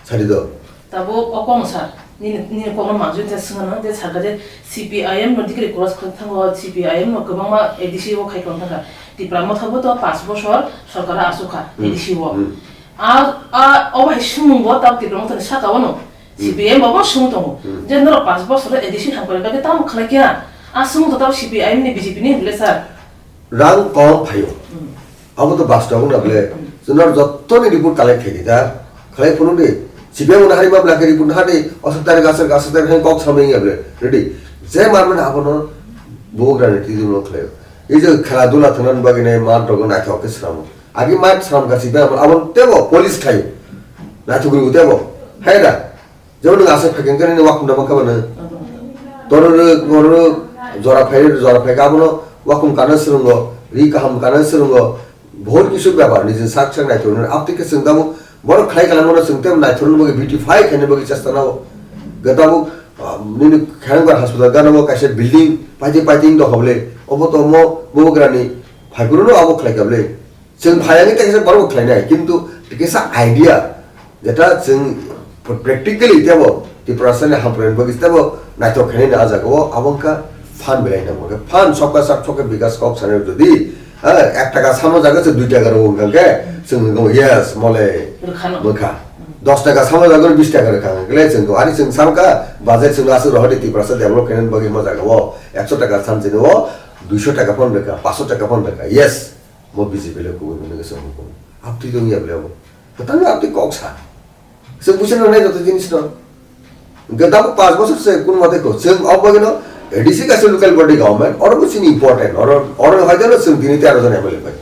Sadi do. Tabo okong sir, nini, nini kokno manjui te swngo no, te sakha je C P I M no dikri cross khlai thango, C P I M no kwbangma A D C o khai khlai thangkha. Tipra motha bo to panch bosor sorkar asukha, Hmm. A D C o. Hmm. A, a, obo hai swngmung bo tab Tipra Motha ni saka o no. Hmm. C P I M bo bo swng tongo. Hmm. Je norok panch bosor A D C hamkrai bagwi tamo khlai kya? A swng to tab C P I M ni B J P ni bwle sir. Rang kom phaio. Hmm. Abo to bastob wngna bwle. Hmm. Norok jottoni report collect khai di da. Khlai phuru di. C P I M no hari ma bwla khe report hari aswk tarik, aswk, aswk tarik hai kok samung ya bwle. Ready. Je mar mane abono bubagra ni twi dino khlaio. Ei je khela dula thwngna bagwi nai mar rok naithok khe swnamo. Agi mic sram kasi be abo, abo tebo police khai. Na thugri tebo. Hai da. Jebo nang asa phai kengkani ni wakum da mangka bana. Toro ro, toro ro, jora phai, jora phai ka abono wakum kana srungo, ri kaham kana srungo. Bahut kisu bepar ni jin sak sak nai thurun. Apti ke sengdamu, boro khlai kalang bono sengtem nai thurun bagi beautify khaini bagi chesta nao. Gatabu, ah, nini kherang bar hospital gana mo kaisa building, paiti paiti do hoble. Obo to mo, mo grani, phai kuru no abo khlai kable. Chwng phai ani tekhe borok bo khlainai, kintu kisa idea jeta chwng practically tebo Tiprasani hamkrai bagwi tebo naithok khainai a jaga o, abo wngkha fund belai nang. Hwnkhe fund Sabka Saath Sabka Vikas kok sanai jodi, ha, ek taka samo jaga se dui taka rw wngkha khe chwng wngkha, yes, mole Rwkhano. Wngkha. Dos taka samo jaga bis taka rwkha hwnkhe chwng ani chwng samkha budget chwng aswk rohordi Tiprasa develop khainani bagwi hwnma jaga o ekso taka sanchini o duiso taka phone rwkha, paanch taka phone rwkha, yes. Mo B J P le kubui mwnwi se hum kum. Aptwi tong ya bole abo. Kwtal aptwi kok sa. Se busi no nai joto jinis no. Hwnkhe tabuk panch bosor se kun mate ko. Chwng o bagwi no A D C kaisa local body government, oro bo chini important. Oro, oro hoite no chwng tini tero jon M L A pai.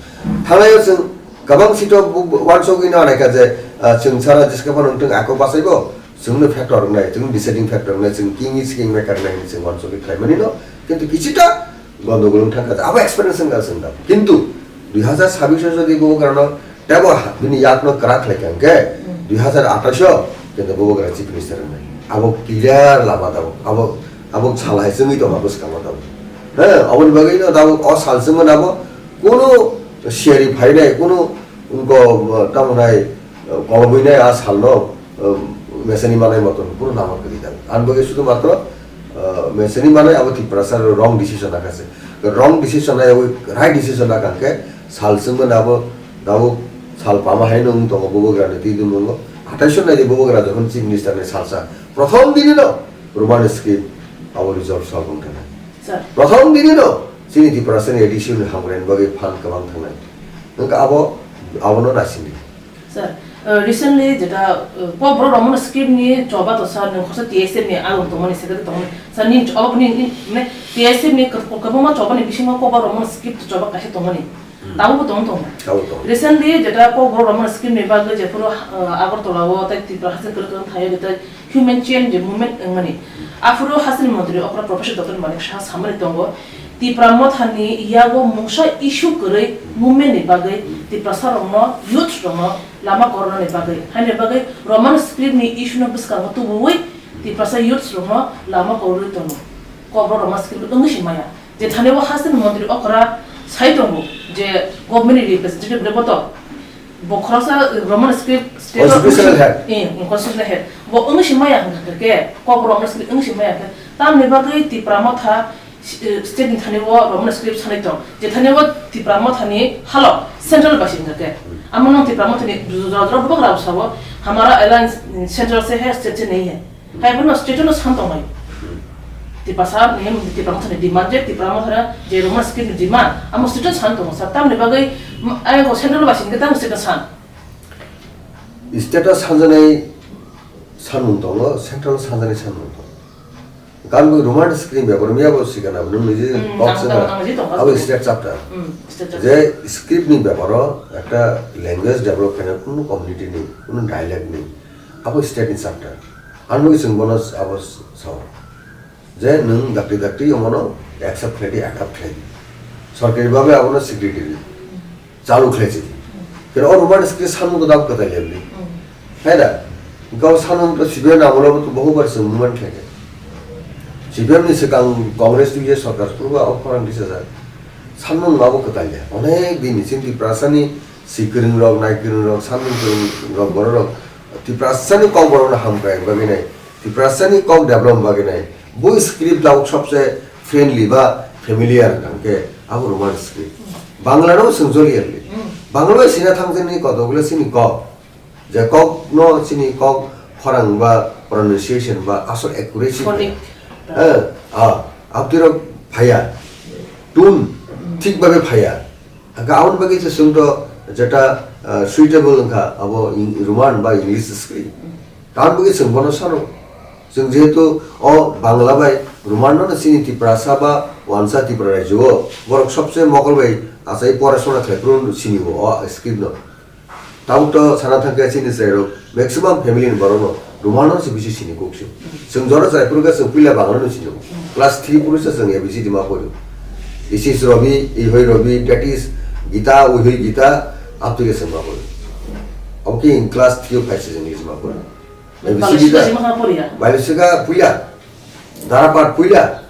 Thanglai o chwng kwbang seat o bu-, bu-, wansugwi no anai kha je, ah, chwng sara jiska phano wngthung ako bachai bo. Chwngno factor wngnai, chwngno deciding factor wngnai, chwng kingni swking maker nai hinwi chwng wansugwi khlaimani no, kintu kichita gondogol wng thangkha, abo experience wngkha chwng da. Kintu dui hazar sabbish o jodi bo karano tebo ha-, bini yakno kwrak khlai kha hwnkhe, Hmm. dui hazar athais o kintu bo karano chief minister wngnai. Abo clear lama tabuk, abo, abo salai chwngwi tongma bwskango tabuk. He, aboni bagwi no tabuk o sal chwngmani abo kunu siyari phainai, kunu wngkha, tamo nai, kolomwi nai a salno, um, mesani manai moton phuru lama kwrwi dak. Ani bagwi sudhu matro, uh, mesani manai abo Tiprasa wrong decision nakha se. Wrong decision nai abo right decision nakha hwnkhe sal chwngmani abo tabuk sal pama haino wng tongo bubagrani twi dulmungo. Athais o nai di bubagra jokhon chief minister ni salsa. Prothom dini no Roman script abo result solve wng thangkha. Sir. Prothom dini no chini Tiprasa ni A D C ni hamkrai ni bagwi phan kwbang thangnai. Wngkha abo, abono naisingdi. Sir, uh, recently jeta, uh, Kokborok Roman script ni choba to sir nwng khorsa T S F ni along tongmani secretary tongmani. Sir, nini ch-, obo nini, nini, mane T S F ni kwb-, kwbangma choba ni bisingo Kokborok Roman script choba kaisa tongmani. Hmm. Tabukbo tong tongo. Tabukbo tongo. Recently jeta Kokborok Roman script ni bagwi jephuru, uh, Agartala o tei Tripura haste kwrwk kwrwng thaio jeta Human Chain je Movement wngmani. Aphuru hasteni montri okra Professor Doctor Manik Saha samani tongo, Tipra Mothani yago mungsa issue kwrwi movement ni bagwi Tiprasa rokno, youth rokno lama korna ni bagwi, haini bagwi Roman script ni issue no bwskango tubuwi Tiprasa youth rokno lama korwi tongo. Kokborok Roman script wngwi se maya. Je thani o hasteni montri okra sai tongo je government ni representative le boto bo khoroksa Roman script state of Constitutional head. Eh, constitutional head. Bo wngwi se maya hwnkha khe, Kokborok Roman script wngwi se maya khe, tamni bagwi Tipra Motha eh, state ni thani o Roman script sanai tong. Je thani o Tipra Motha ni halo central bai singkha khe. Amo nang Tipra Motha ni jora jora bubak rao sao, hamara alliance central se hai, state se nahi hai. Hai bono state no san tong nai. Tipra sa ni, Tipra Motha ni demand je, Tipra Motha je Roman script ni demand, amo state no san tong sa. Tamni bagwi, mm, ai go central bai singkha tam state no san. State o sanjanai sanmung tongo, central o sanjanai sanmung tongo. Gan bo Roman script ni bepar miya bo sikana, bo nung niji Hmm, kok ang sengkha. Tong, ang niji tong, Abo ang state chapter. Hmm, state chapter. Je script ni bepar o ekta language develop khaina kunu community ni, kunu dialect ni, abo state ni chapter. Ang nung chwng bono abo sao. Je nwng dakti dakti omono accept khlai di, adapt khlai di. Sorkari babe abono secretary chalu khlai si. Keno o Roman script sanmung ko dab kwtai lemni. Hai da? Gau sanmung to C P M amolo to bohu bar se movement khlai. C P M ni swkang Congress twi je sorkar purba o khorang disa jak. Sanmung abo kwtai le. Onek din ni chini Tiprasa ni si kwrwng rok, nai kwrwng rok, sanmung kwrwng rok, borok rok Tiprasa ni kok borok no hamkrai bagwi nai. Tiprasa ni kok develop bagwi nai. Bo script tabuk sobse friendly ba familiar hwnkhe abo Roman script. Bangla no swng joli ya le. Hmm. Bangla bai sina thang jani kok, dogla sini kok. Je kok no sini kok khorang ba pronunciation ba asol accuracy. Phonic. Eh, ah, abdi rok phaya. Tune Hmm. thik babe phaya. Hwnkhe aboni bagwi se chwng to jeta, ah, suitable wngkha abo Eng-, Roman ba English script. Tamoni bagwi chwng bono sano. Chwng jehetu o Bangla bai Roman no chini Tiprasa ba wansa Tripura rajyo o borok sobse mokol bai achai porasona khlai phuru sini o, o script no. Tabuk to sana thangkhe chini chwrairok maximum family ni borok no Roman no se bisi sini kuk se. Chwng jora chwrai phuru khe chwng puila Bangla no sini o. Class three phuru se chwng A B C D ma pori. Isis Robi, Ihoi Robi, that is Gita, Uhoi Gita, abtwi khe chwng ma pori. Obo khe class three o phai se chwng English ma pori. Bangla Bisi sika, sima kha poriya. Bangla sika puila. Dara part puila.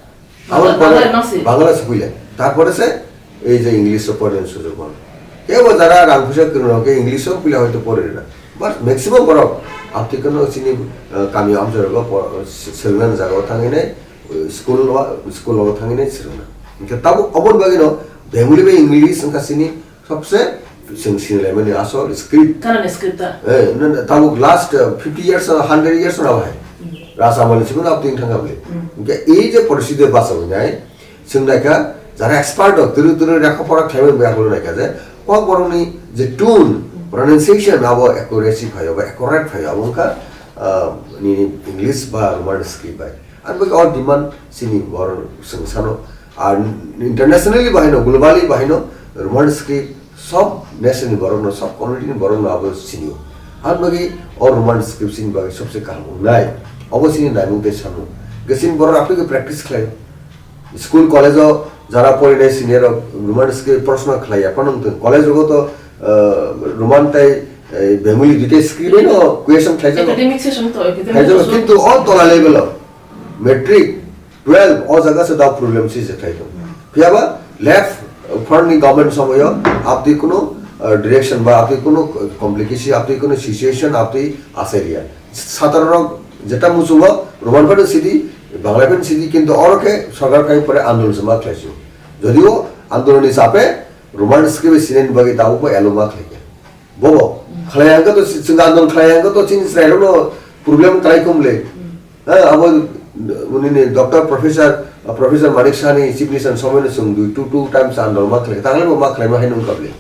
Bangla, Aboni pore Bangla mangsi. Bangla se puila. Tarpore se ei je English o pore sujog man. Kebo jara rang puisa kwrwng rok ke English o puila hoito pore rina. But maximum borok aptwi kono chini, eh, kami amchai rogo po-, se-, selengna jaga o thangwi nai, eh, school o, school o thangwi nai selengna. Hingke tabuk oboni bagwi no Bengali bai English wngkha chini Sabse chwng sinilaimani asol script. Kanani script ta? Eh, no, no, tabuk last, uh, fifty years or hundred years no bahai. Hmm. Rasamani simi no abtwi thangkha bwle. Hmm. Hingke ei je poristiti o bachawinai, chwng naikha, jara expert rok, turu turu lekha pora khlaimani bai akholo naikha je, kok borokni je tune, Hmm. pronunciation abo accuracy phaio ba accurate phaio, abo wngkha, uh, nini English ba Roman script bai. Ang bai o demand sini borok chwng sano. Ar internationally bahai no, globally bahai no, Roman script sob nation ni borok no, sob community ni borok no abo sini o. Ang bai o Roman script sini bagwi sobse kaham wngnai. Obo sini naimung tei samung. Hwnkhe sini borok rok practice khlai. School, college o jara porinai senior rok Roman script proshno khlai ya phano wngtong. College rogo to, uh, Roman tei, eh, Bengali duitai script bai no question khlai jago. Academic session to, academic Khlai jago, session. Kintu o tola level o. Matric, twelve, o jaga se dao problem si je khlai tong. Hmm. Phiya ba left front ni government somoyo abdi kuno, uh, direction ba abdi kuno complication, abdi kuno situation, abdi asai riya. Sataro rok jeta muchungo Roman bai sidi, Bangla bai sidi, kintu oro khe sorkar khai pore andolon se ma khlai si. Jodio andolon ni chape Roman script sinai ni bagwi tabuk bo elo ma khlai khe. Bobo, khlai ang to, chwng andon khlai ang to, chini chwrai rokno problem kwlai khum le. Hmm. Ha, abo, nini doctor professor, professor Manik Saha ni chief minister somoi no chwng dui, two, two times andon ma khlai, tangle bo ma khlai ma hai nung kable.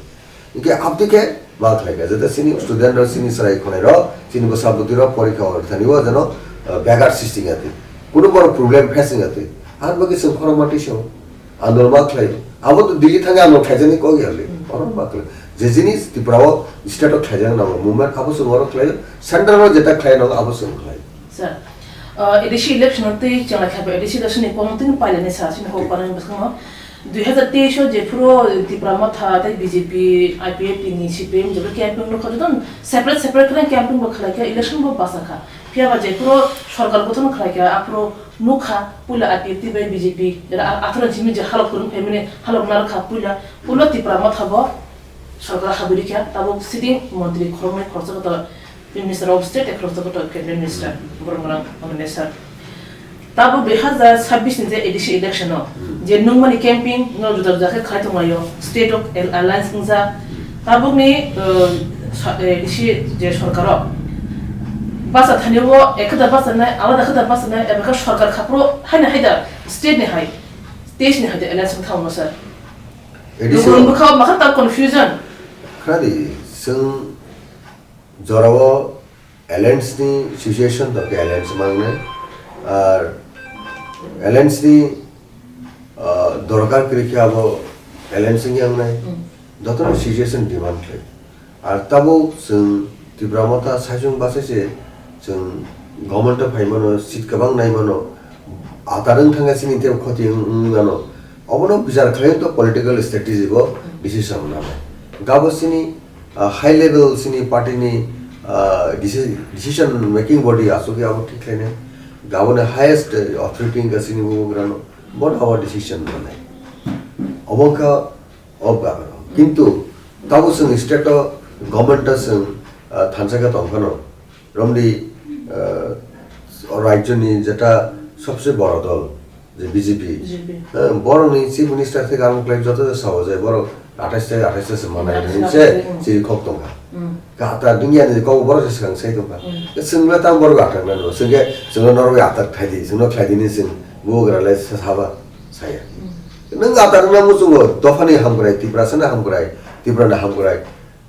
Hingke abdi khe ma khlai kha, jata chini student rok, chini chwrai khonai rok, chini bwsa bwtwi rok porikha o thani o jeno, eh, begar sisting ya twi. Kuno boro problem facing ya twi. Ang bagwi chwng khorokma twi se o. Andolon ma khlai. Abo to Delhi thangwi andolon khlaijani kok ya le. Hmm. Oro ma khlai. Je jinis Tripura o state o khlaijak nango movement abo chwng oro khlai. Central o jeta khlai nango abo chwng khlai. Sir, uh, A D C election o tei chwng lai kha A D C election ni kong tini pailani sa sini kok Okay. Panani bwskango. Dui hazar teis o jephuru Tipra Motha tei B J P, I P F T ni C P M joto camping rok kha joto separate separate khe camping bo khlai kha election bo basa kha. Phiya ba jephuru sorkar gothon khlai kha aphuru Nukha, puila I P F T bai B J P, era a-, atharo jimi je halok kwrwng phaimani halok narwkha puila, pulo Tipra Motha bo sorkar habwi rikha, tabuk sitting montri khoroknwi khoroksa kotor, Minister of State, khoroksa kotor Cabinet Minister, borok norok Minister. Tabuk dui hazar sabbish ni je A D C election o Hmm. je nungmani camping no juda juda khe khlai tonglaio, state of al-, alliance wngjak. Tabukni, uh, sa-, A D C je sorkar o basa thani o ekha da basa nai, alada khe da basa nai, eba khe sorkar khapro haino haida state ni hai, state ni hai da alliance wng thango sir. A D C Lukurok o bwkha o makha ta confusion. Khadi, chwng jorao alliance ni situation tongkhe alliance mangnai, ar alliance ni, ah, dorkar kwrwi khe abo alliance wngya wngnai, Hmm. jotono situation demand khlai. Ar tabuk chwng Tipra Motha saichung bachai se chwng government o phai mano, seat kwbang nai mano, atar wng thangkha chini tei khoti wng, wng mano. Obono bichar khlai to political strategy bo decision nanai. Gabo chini, ah, high level chini party ni, ah, deci-, decision making body aswk abo thik khlainai. Gaboni highest authority wngkha chini bubagrano, bono abo decision nanai. Obo wngkha o bagan. Kintu tabuk chwng state o government o chwng, ah, thansa khe tong phano, romdi, ah, o rajyo ni jeta sobse boro dol je B J P. B J P. Eh, borok ni chief minister theke ang khlai joto je sao je borok athais theke athais se manai Athais ni theke se athais se, chiri khok tongkha. Hmm. Kata dunia ni kok borok se swkang sai tongkha. Hmm. Chwng le tang borok athang nang no. Chwng khe chwng no norok athak khai di, chwng no khlai di ni chwng bubagra le sa-, saba. Saya. Hmm. Nwng atar wngna muchungo, dophani hamkrai, Tiprasani hamkrai, Tiprani hamkrai.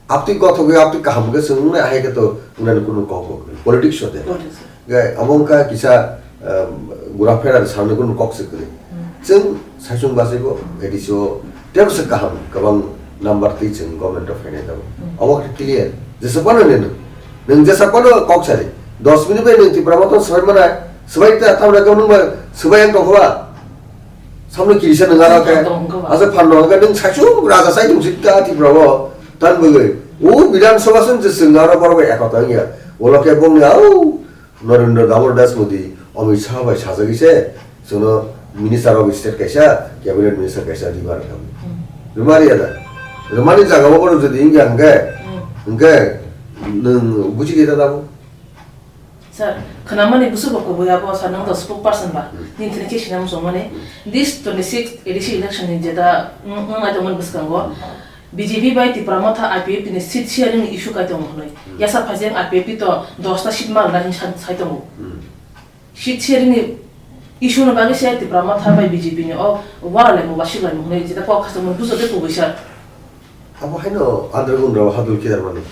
Aptwi kothogwi, aptwi kaham khe chwng wngnai, hai khe to wngnani kunu kok bo kwrwi. Politics o de. Politics. Ge, abo wngkha kisa, um, gura phera sanani kunu kok se kwrwi. Hmm. Chwng saichung bachai bo, A D C o, tebo se kaham, kwbang number twi chwng government o phainai tabuk. Hmm. Abo khe clear. Jesa phano nini. Nwng jesa phano kok sadi. Dos minute bai nwng Tipra Motha swbai mana, swbai ta tamna khe nwng ba swbai ang tongkha ba. Samno kirisa nung aro ke. Tong, tong, tong. Asa phan rok ke nung saichung raja sai tong sik ta Tripura o. Tan bwgwi. O Bidhan Sabha sung je sung aro borok bai ekota wngya. Ulo ke bongni au Narendra Damodar Das Modi, Amit Shah bai sajagwi se. Sono minister of state kaisa, cabinet minister kaisa ribar kam. Hmm. Rimari ada. Rimani jaga o kono jodi wngya hwnkhe, Hmm. hwnkhe nung buji khe ta dabo. Sir, khwnamani bwswk bo kubui abo, sir, nwng to spokesperson ba, Hmm. nini thani khe sinai muchungmani. Hmm. This twenty six A D C election ni jeta wng-, wngnai tongmani bwskango, Hmm. B J P bai Tipra Motha I P F T ni seat sharing ni issue kai tongo hwnwi. Hmm. Yasa phaijak I P F T to dos ta seat ma rwnai hwnwi sa-, sai tongo. Hmm. Seat sharing ni issue no bagwi se Tipra Motha bai B J P ni o wara laimung ba sik laimung hwnwi jeta kok khasakmani bujo tei kubui sir. Abo haino underground rok hadul khidarmani.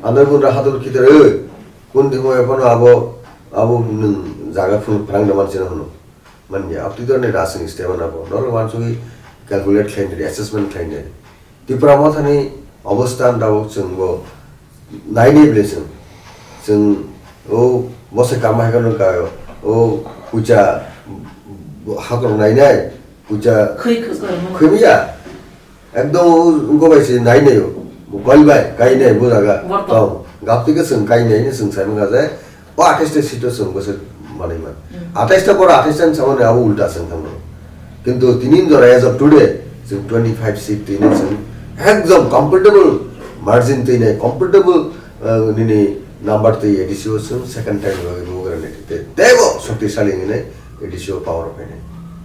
Underground rok hadul khidar, oi, kun dimo ephano abo, abo nwng jaga phunuk phrang da manchina hwno. Manya, abtwi dorni rasing step ano abo. Norok wansugwi calculate khlainai, assessment khlainai. Tipra Mothani obosthan tabuk chwng bo nainai bwle chwng. Chwng o bwsai kama hai kheno kha, o puja hakor nainai, puja Khwi, khwi, khwi, khwi manya. Ekdom o wngkha bai se nai nai o. Bo kol bai, kai nai bo jaga. Borok. Tong. Gapti khe chwng kai nai, chwng sai mangkha je. O athais ta seat o chwng bwswk manwi man. Hmm. Athais ta borok athais ta ni samani abo ulta chwng thangmano. Kintu tini jora as of today, chwng twenty five seat twi nai chwng ekdom comfortable margin twi nai, comfortable, uh, nini number twi A D C o chwng second time ni bagwi bo gra nai. Te, tebo shaktisali wngwi nai. A D C o power o phainai.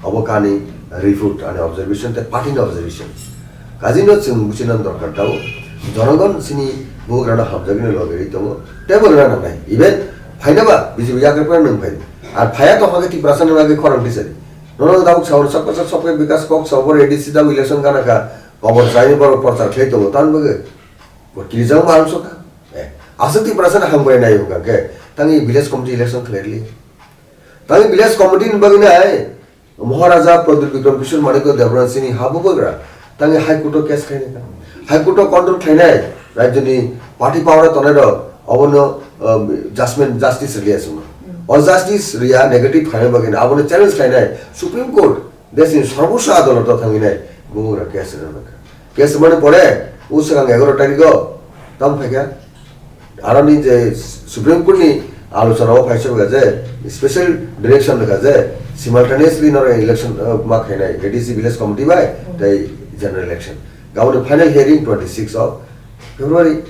Obo kani report, ani observation tei party ni observation. Kajino chwng buchina dorkar tao. Jonogon chini bubagrano hamjagwino loge rwi tongo. Tei bo rwna nangnai. Even phaina ba B J P yakrwi phano nwng phai. Ar phaiya tongkha khe Tiprasani bagwi khorang tisari. Nono tabuk sao Sabka Saath Sabka Vikas kok sao, bo A D C tabuk election gana kha. Kobor chaini borok prochar khlai tongo. Tamni bagwi bo kirijak ma hamsokha. Eh, aswk Tiprasani hambai nai wngkha khe. Tangwi village committee election khlai rwli. Tangwi village committee ni bagwi nai Maharaja Pradyut Bikram Kishore Manikya Devraj chini ha bubagra tangwi High Court o case khainai kha. High Court o control khainai rajyoni party power o tongnai rok obono, uh, judgment, justice rwya chwngno. O justice rwya negative khaina bagwi abono challenge khainai Supreme Court desini Sarbochcho Adalat o thangwi nai bubagra case rwna kha. Case mani pore o swkang egaroh tarikh o tamo phaikha. Aroni je Supreme Court ni alochona o phaisa wngkha je special direction wngkha je simultaneously norok election, uh, ma khainai A D C village committee bai tei general election. Gaboni final hearing twenty six of February,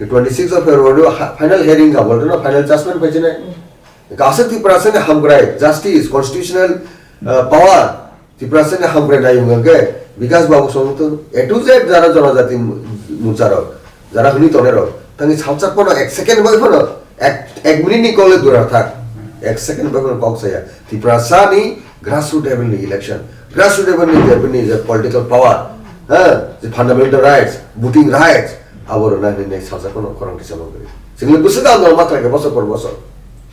twenty six of February o ha-, final hearing gaboni no final judgment phaichinai. Kaisa Tiprasani hamkrai, justice, constitutional, uh, power, Tiprasani hamkrai nai wngkha khe Bikash Babu song to A to Z jara janajati mucharok, jara hwnwi tongnai rok, tangwi salsa pono ek second bai phano, ek, ek minute ni kole dura thak, ek second bai phano kok saya. Tiprasani grassroots level ni election, grassroots level ni je bini je political power, ha, je fundamental rights, voting rights, abo rwna hinwi salsa pono khorang kisa mangkri. Singli bwswk ang norma khlai khe bosor por bosor.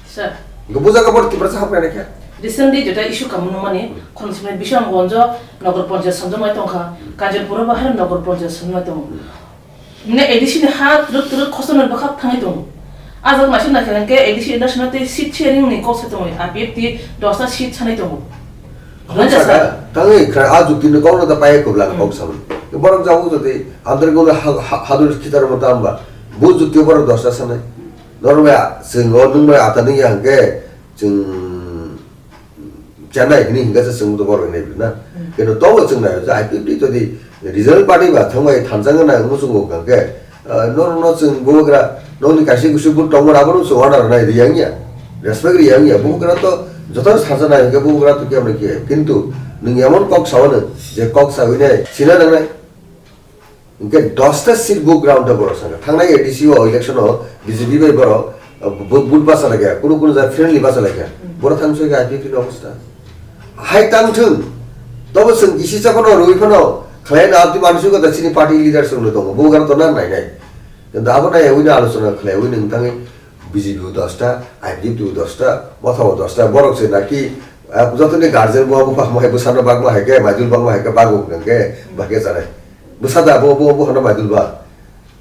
Sir. Go buja ka bor Tiprasa hapkha ne kya? Recently jeta issue kamu nung mani, khon simai Bishamganj Nagar Panchayat sanjamai tongkha, Kanchanpur bahar Nagar Panchayat sanjamai tongo. Ne A D C ni ha truk truk khosonoi bwkhak thangwi tongo. Ajak naisik naikha hwnkhe A D C election tei seat sharing ni kok sai tongo, I P F T dosta seat sanai tongo. Hwnsa Hwnsa ka, sir. Tangwi khra a jukti ni kok no ta pai kobla Hmm. kok samani. Borok jago jodi andar gono ha, ha, hadur khitar mo tamba. Bu jukti borok dosta sanai. Norok bai chwng o nwng bai ata nung ya hwnkhe chwng Chennai hini hingka se chwng to borok hinwi na. Hmm. Kino tobo chwng nai je I P F T to di regional party ba thangbai thansa nang muchungo hwnkha khe, ah, no, no, chwng bubagra nokni kaisa kusu but tongmani abono chwng order nai riyang ya. Respect riyang ya. Bubagra to joto thansa nai hwnkhe bubagra to kemre khe. Kintu nwng emon kok sawano je kok sawi nai sina nangnai. Hingke dosta seat bo ground o borok saka. Thangnai A D C o election o B J P bai borok, uh, bu-, but basa laikha, kunu kunu jaga friendly basa laikha. Hmm. Borok thang soi kha I P F T ni obostha. Hai tang thung. Tobo chwng isi cha phano rwi phano khlai na abdi mansi ko da chini party leader song no tongo. Bo gar to na nai nai. Tei abo nai ui na alochona khlai ui nung tangwi B J P o dosta, I P F T o dosta, motha o dosta, borok se naki, uh, jotoni guardian bo bo hamai bwsano bagma hai khe, maidul bagma hai khe bago hwnkhe, bahai khe chanai. Bwsa da bo, bo, bo hano maidul ba.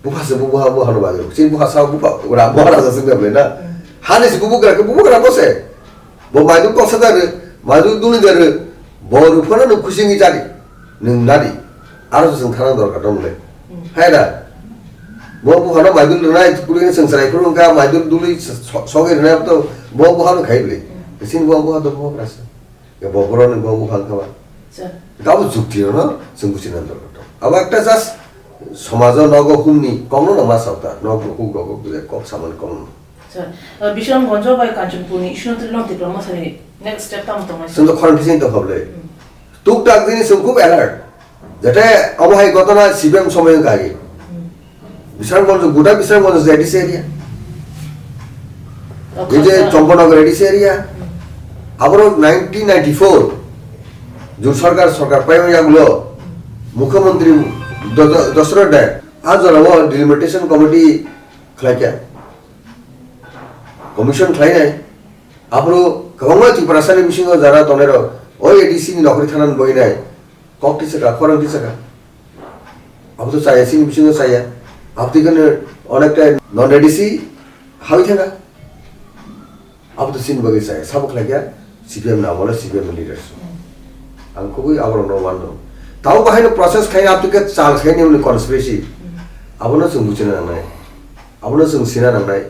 Bupha se bo, bo, bo hano maidul. Chini bupha sa bupha, ura, bo hano sa singna bwlai na. Hani se bubugra khe, bubugra bo se. Bo maidul kok sa da re, maidul duli da re. Bo ru phano no khusi ngi chari. Nwng nadi. Aro se chwng thana dorkar dong le. Hai da. Bo bupha no maidul rwnai, kuri chwng chwrai phuru wngkha, maidul duli so-, so-, sogwi rwnai to, bo bupha no khai bwlai. Chini bo bupha to bo bupha se. Ya bo borok ni bo buphang kha ba. Sir. Gabo jukti rok no chwng buchina dorkar tongo. Abo ekta just somajo nogo humni kokno no ma sao ta, nok bukhuk rogo bile kok samani kokno. Sir, uh, Bisramganj bai Kanchanpur ni issue no twi long Tipra Motha ni next step tamo tongnai, sir? Chwng to khorang khe chini tongkha bwle. Hmm. Tuk tak jini chwng khub alert. Jete omo hai gotona C P M somoi wngkha agi. Hmm. Bisramganj, goda Bisramganj je A D C area. Acha, Ei je acha. Champanagar A D C area. Hmm. Aboro nineteen ninety-four jut sarkar, sarkar paimani yagulo Mukhyamantri Do-, Do-, Dasarath Dai a jorao delimitation committee khlaikha. Commission khlainai. Aboro kwbangma Tiprasani bisingo jara tongnairok o A D C ni nokri thanani boinai. Kok tisaka, khorang tisaka. Abo to chaya, chini bisingo chaya. Abo twi khe onekta non A D C hawi thangkha. Abo to chini bagwi chaya. Sabo khlaikha C P M ni amolo C P M ni leaders. Ang kubui aborokno wano. Tamo bahaino process khaina abo twi khe chal khaini wngni conspiracy. Abono chwng buchina nangnai. Abono chwng sina nangnai.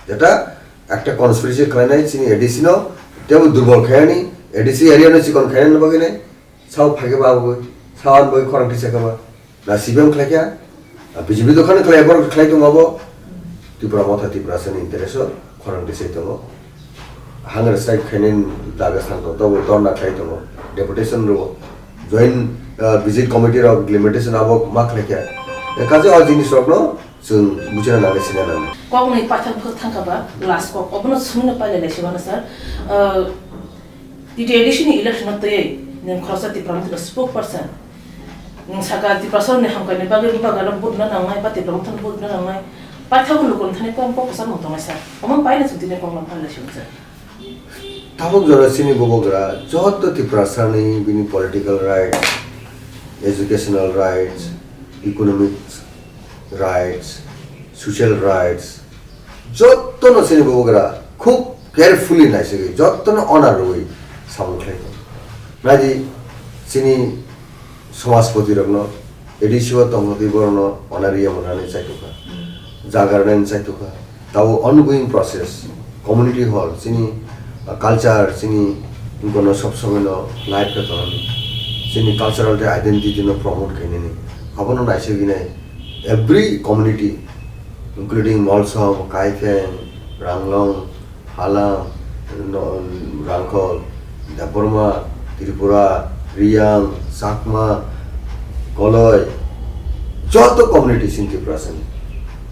Jeta ekta conspiracy khlainai chini A D C no, tebo durbol khainani, A D C area no chikon khainani bagwi nai. Sao phaikhe ba abo, sao ani bagwi khorang tisa khe ba. Na C P M khlai kha, B J P dokhano khlai, borok khlai tongo abo. Tipra Motha, Tiprasani interest o khorang tisai tongo. Hunger strike khainani daga sang tongo, tobo dhorna khlai tongo. Deputation rwo. Joint, ah, visit committee rok delimitation abo ma khlai kha. Kaje o jinis rokno chwng buchina nangnai, sina nangnai. Kokni paithak bwkhak thangkha ba last kok, obono swngno pailai lai se mano sir. Ah, T T A D C ni election no twiwi nwng khoroksa Tipra Motha ni spokesperson. Nwng saka Tiprasa ni hamkrai ni bagwi bubagra no vote na nangnai ba Tipra Motha no vote na nangnai. Paithak lukurok thani kok kok kwchangma tongnai sir. Omo paina chwng tini kokno pailai se mano sir. Tabuk jora chini bubagra joto Tiprasani bini political rights, educational rights, economic rights, social rights, jotono chini bubagra khub carefully naisagwi, jotono honor rwui samung khlai tongo. Naidi chini Somajpati rokno, A D C o tongmani borokno honor ya manani chaitokha, jaga rwnani chaitokha. Tabo ongoing process, community hall, chini, uh, culture, chini gono sob somoino live khe tongo. Chini cultural tei identity no promote khainani. Abono naisagwi nai every community, including Molsom, Kaifeng, Ranglong, Halam, no, Rangkhol, Debbarma, Tripura, Riyang, Chakma, Koloi, joto community sini Tiprasa ni,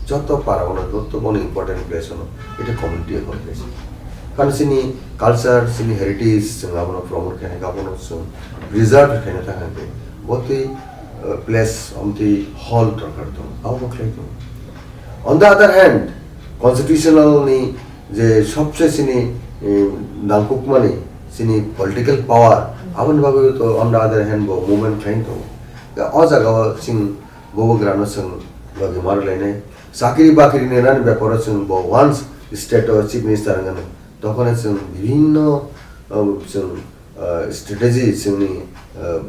joto para ono, joto bono important place ono, ita community hall place. Kan sini culture, sini heritage, sini abono promote khaina, abono sini preserve khaina thangkhe, botwi, uh, place, omtwi hall dorkar tong, abono khlai tong. On the other hand, constitutional ni je sobse sini, eh, nangkukmani sini political power, aboni bagwi to on the other hand bo movement khlai tongo. Ya, o jaga o sing bubagrano sing logi mar lainai. Chakri bakri ni nani beparo sing bo once state o chief minister wngkha, tokone sing bibhinno, um, sing ah, strategy chwngni, ah,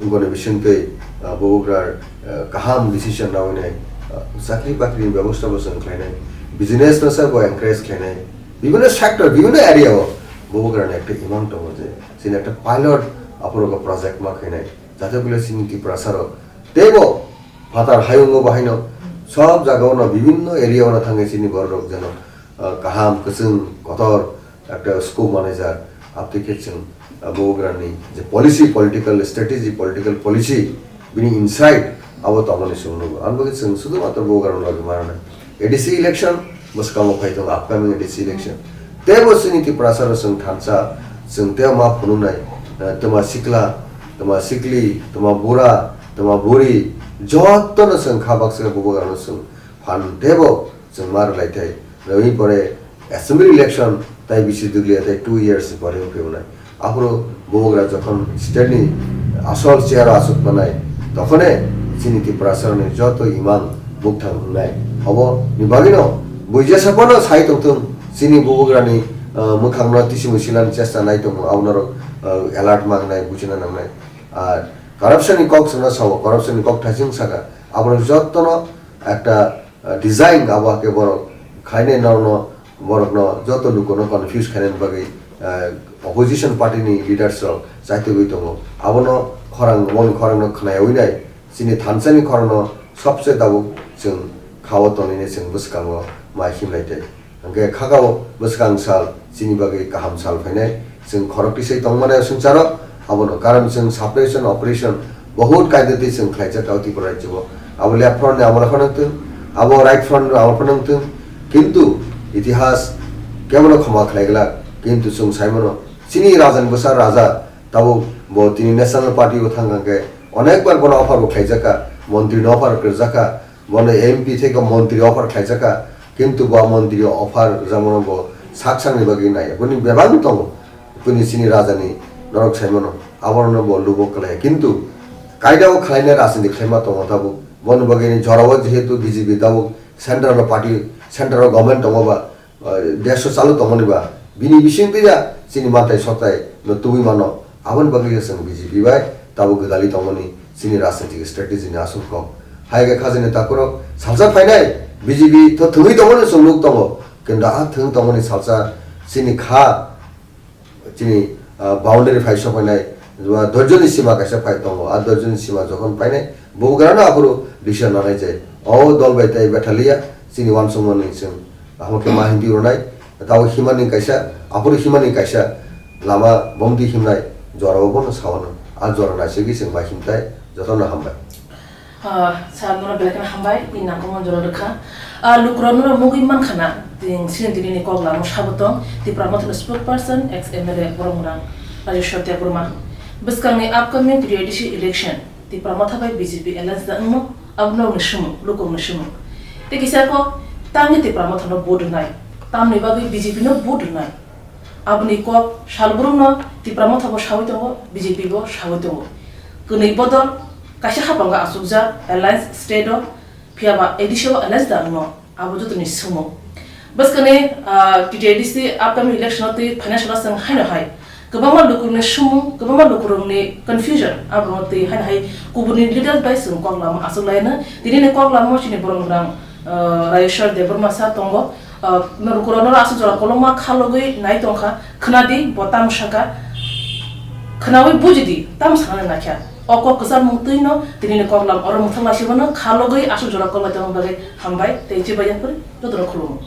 goni bisingtwi, ah, bubagra, ah, kaham decision nawi nai, ah, chakri bakri ni bebosta bo chwng khlainai, business no sabo encourage khlainai, bibhinno sector, bibhinno area o bubagra ni ekta imang tongo je chini ekta pilot aphuru project ma khainai, jate bole chini Tiprasa rok teibo phatar hayung o bahaino sob jaga o no bibhinno area o no thangwi chini borok rok jeno, ah, kaham, kwchwng, kotor, ekta scope manai jak, abtwi khe chwng, ah, bubagrani je policy, political strategy, political policy, bini insight abo tongmani chwng nugo. Ani bagwi chwng sudhumatro bubagrano logi mananai. A D C election bwskango phai tongo, upcoming A D C election. Teibo chini Tiprasano chwng thansa, chwng teibo ma phunuknai, ah, twma sikla, twma sikli, twma bura, twma buri, jotono chwng kha baksa bubagrano chwng phan teibo chwng ma rwlai thai. Rwui pore assembly election tai bisi duglia tai two years ni pore wngphi wnai. Aphuru bubagra jokhon state ni asol chair o achuk manai, tokhone chini Tiprasa ni joto imang bukthang wngnai. Obo ni bagwino buija saphano sai tongthung, chini bubagra ni, ah, mwkhang no tisi musi lan chesta nai tongo, abono rok, ah, alert ma wngnai, bujina nangnai. Ah, corruption ni kok chwngno sao, corruption ni kok thaising saka, abono jotono ekta, ah, design abo hakhe borok khainai norokno, borokno joto lukuno confuse khainani bagwi, ah, opposition party ni leaders rok chaitugwi tongo. Abono khorang, moni khorangno khnayawi nai, chini thansani khorangno sobse tabuk chwng khao tonwi nai chwng bwskango mai himlai tei. Hwnkhe khakao bwskang sal chini bagwi kaham sal phainai. Chwng khorok tisai tongmani swngcharo, abono karon chwng suppression operation bahut kaidati chwng khlaijak tao Tripura rajyo o. Abo left front ni amolo phano wngtwng, abo right front ni amolo phano wngtwng, kintu itihas kebono khoma khlai glak, kintu chwng saimano chini raja ni bwsa raja tabuk bo tini National Party o thang khe onek bar bono offer bo khlaijakha, montri no offer kwrwjakha, bono M P theke montri offer khlaijakha, kintu bo montri offer rwjakmano bo sak sakni bagwi naiya. Boni bebak tongo, boni chini rajani norok saimano, aborokno bo lubo khlaiya. Kintu kaida o khlaina rajniti khlaima tongo tabuk. Boni bagwi ni jorao jehetu B J P tabuk central o party, central o government tongo ba, ah, desh o chalo tongmani ba, bini bisingtwi ya chini mantai sotai no tubui mano, aboni bagwi ya chwng B J P bai tabuk gwdalwi tongmani chini rajnitik strategy ni aswk kok. Hai khe khajani takhurok salsa phainai B J P tho thwngwi tongmani chwng nuk tongo, kintu a thwng tongmani salsa chini kha chini, ah, boundary phai sokphainai, ba doijoni sima kaisa phai tongo. A doijoni sima jokhon phainai, bubagrano aphuru decision nanai je, o dol bai tai bethaliya, chini uansukmani chwng, amo khe ma hindi rwnai, tabo himani kaisa, aphuru himani kaisa lama bomdi himnai, jorao bono sawano. A jora naisegwi chwng ma himtai, jotono hambai. Ah, sir, nono belai kheno hambai, bini nangkukmani jora rwkha. Ah, lukurok nono mugwi mankha na, tin, sini tini ni kok lama sabo tong, Tipra Motha ni spokesperson, ex M L A Boromgwnang Rajeshwar Debbarma. Bwskangni upcoming T T A D C election, Tipra Motha bai B J P alliance da wngmo, abo norokni swmung, lukurokni swmung. Tei kisa kok, tamni Tipra Motha no vote rwnai, tamni bagwi B J P no vote rwnai. Aboni kok salbrumno Tipra Motha bo saui tongo, B J P bo saui tongo. Kwnwi bodol kaisa haphango achukjak alliance state o, phiya ba A D C o alliance da wngno, abo jotoni swmung. Bwskangni, ah, T T A D C upcoming election o twi phaina salo chwng haino hai kwbangma lukurokni swmung, kwbangma lukurokni confusion, abono twi haino hai kubuni leaders bai chwng kok lama achuk laino. Tinini kok lama chini borok rang, ah, Rajeshwar Debbarma sir tongo. Ah, norok, norok aswk jora kolokma kha logwi nai tongkha, khwnadi, bo tamo sakha, khwnawi bujidi, tamo sanani naikha. O kok kwcharmung twino tinini koklam oro mwthangna sibano kha logwi aswk jora koklai tongma bagwi hambai tei chibai yapri jotono khulumung.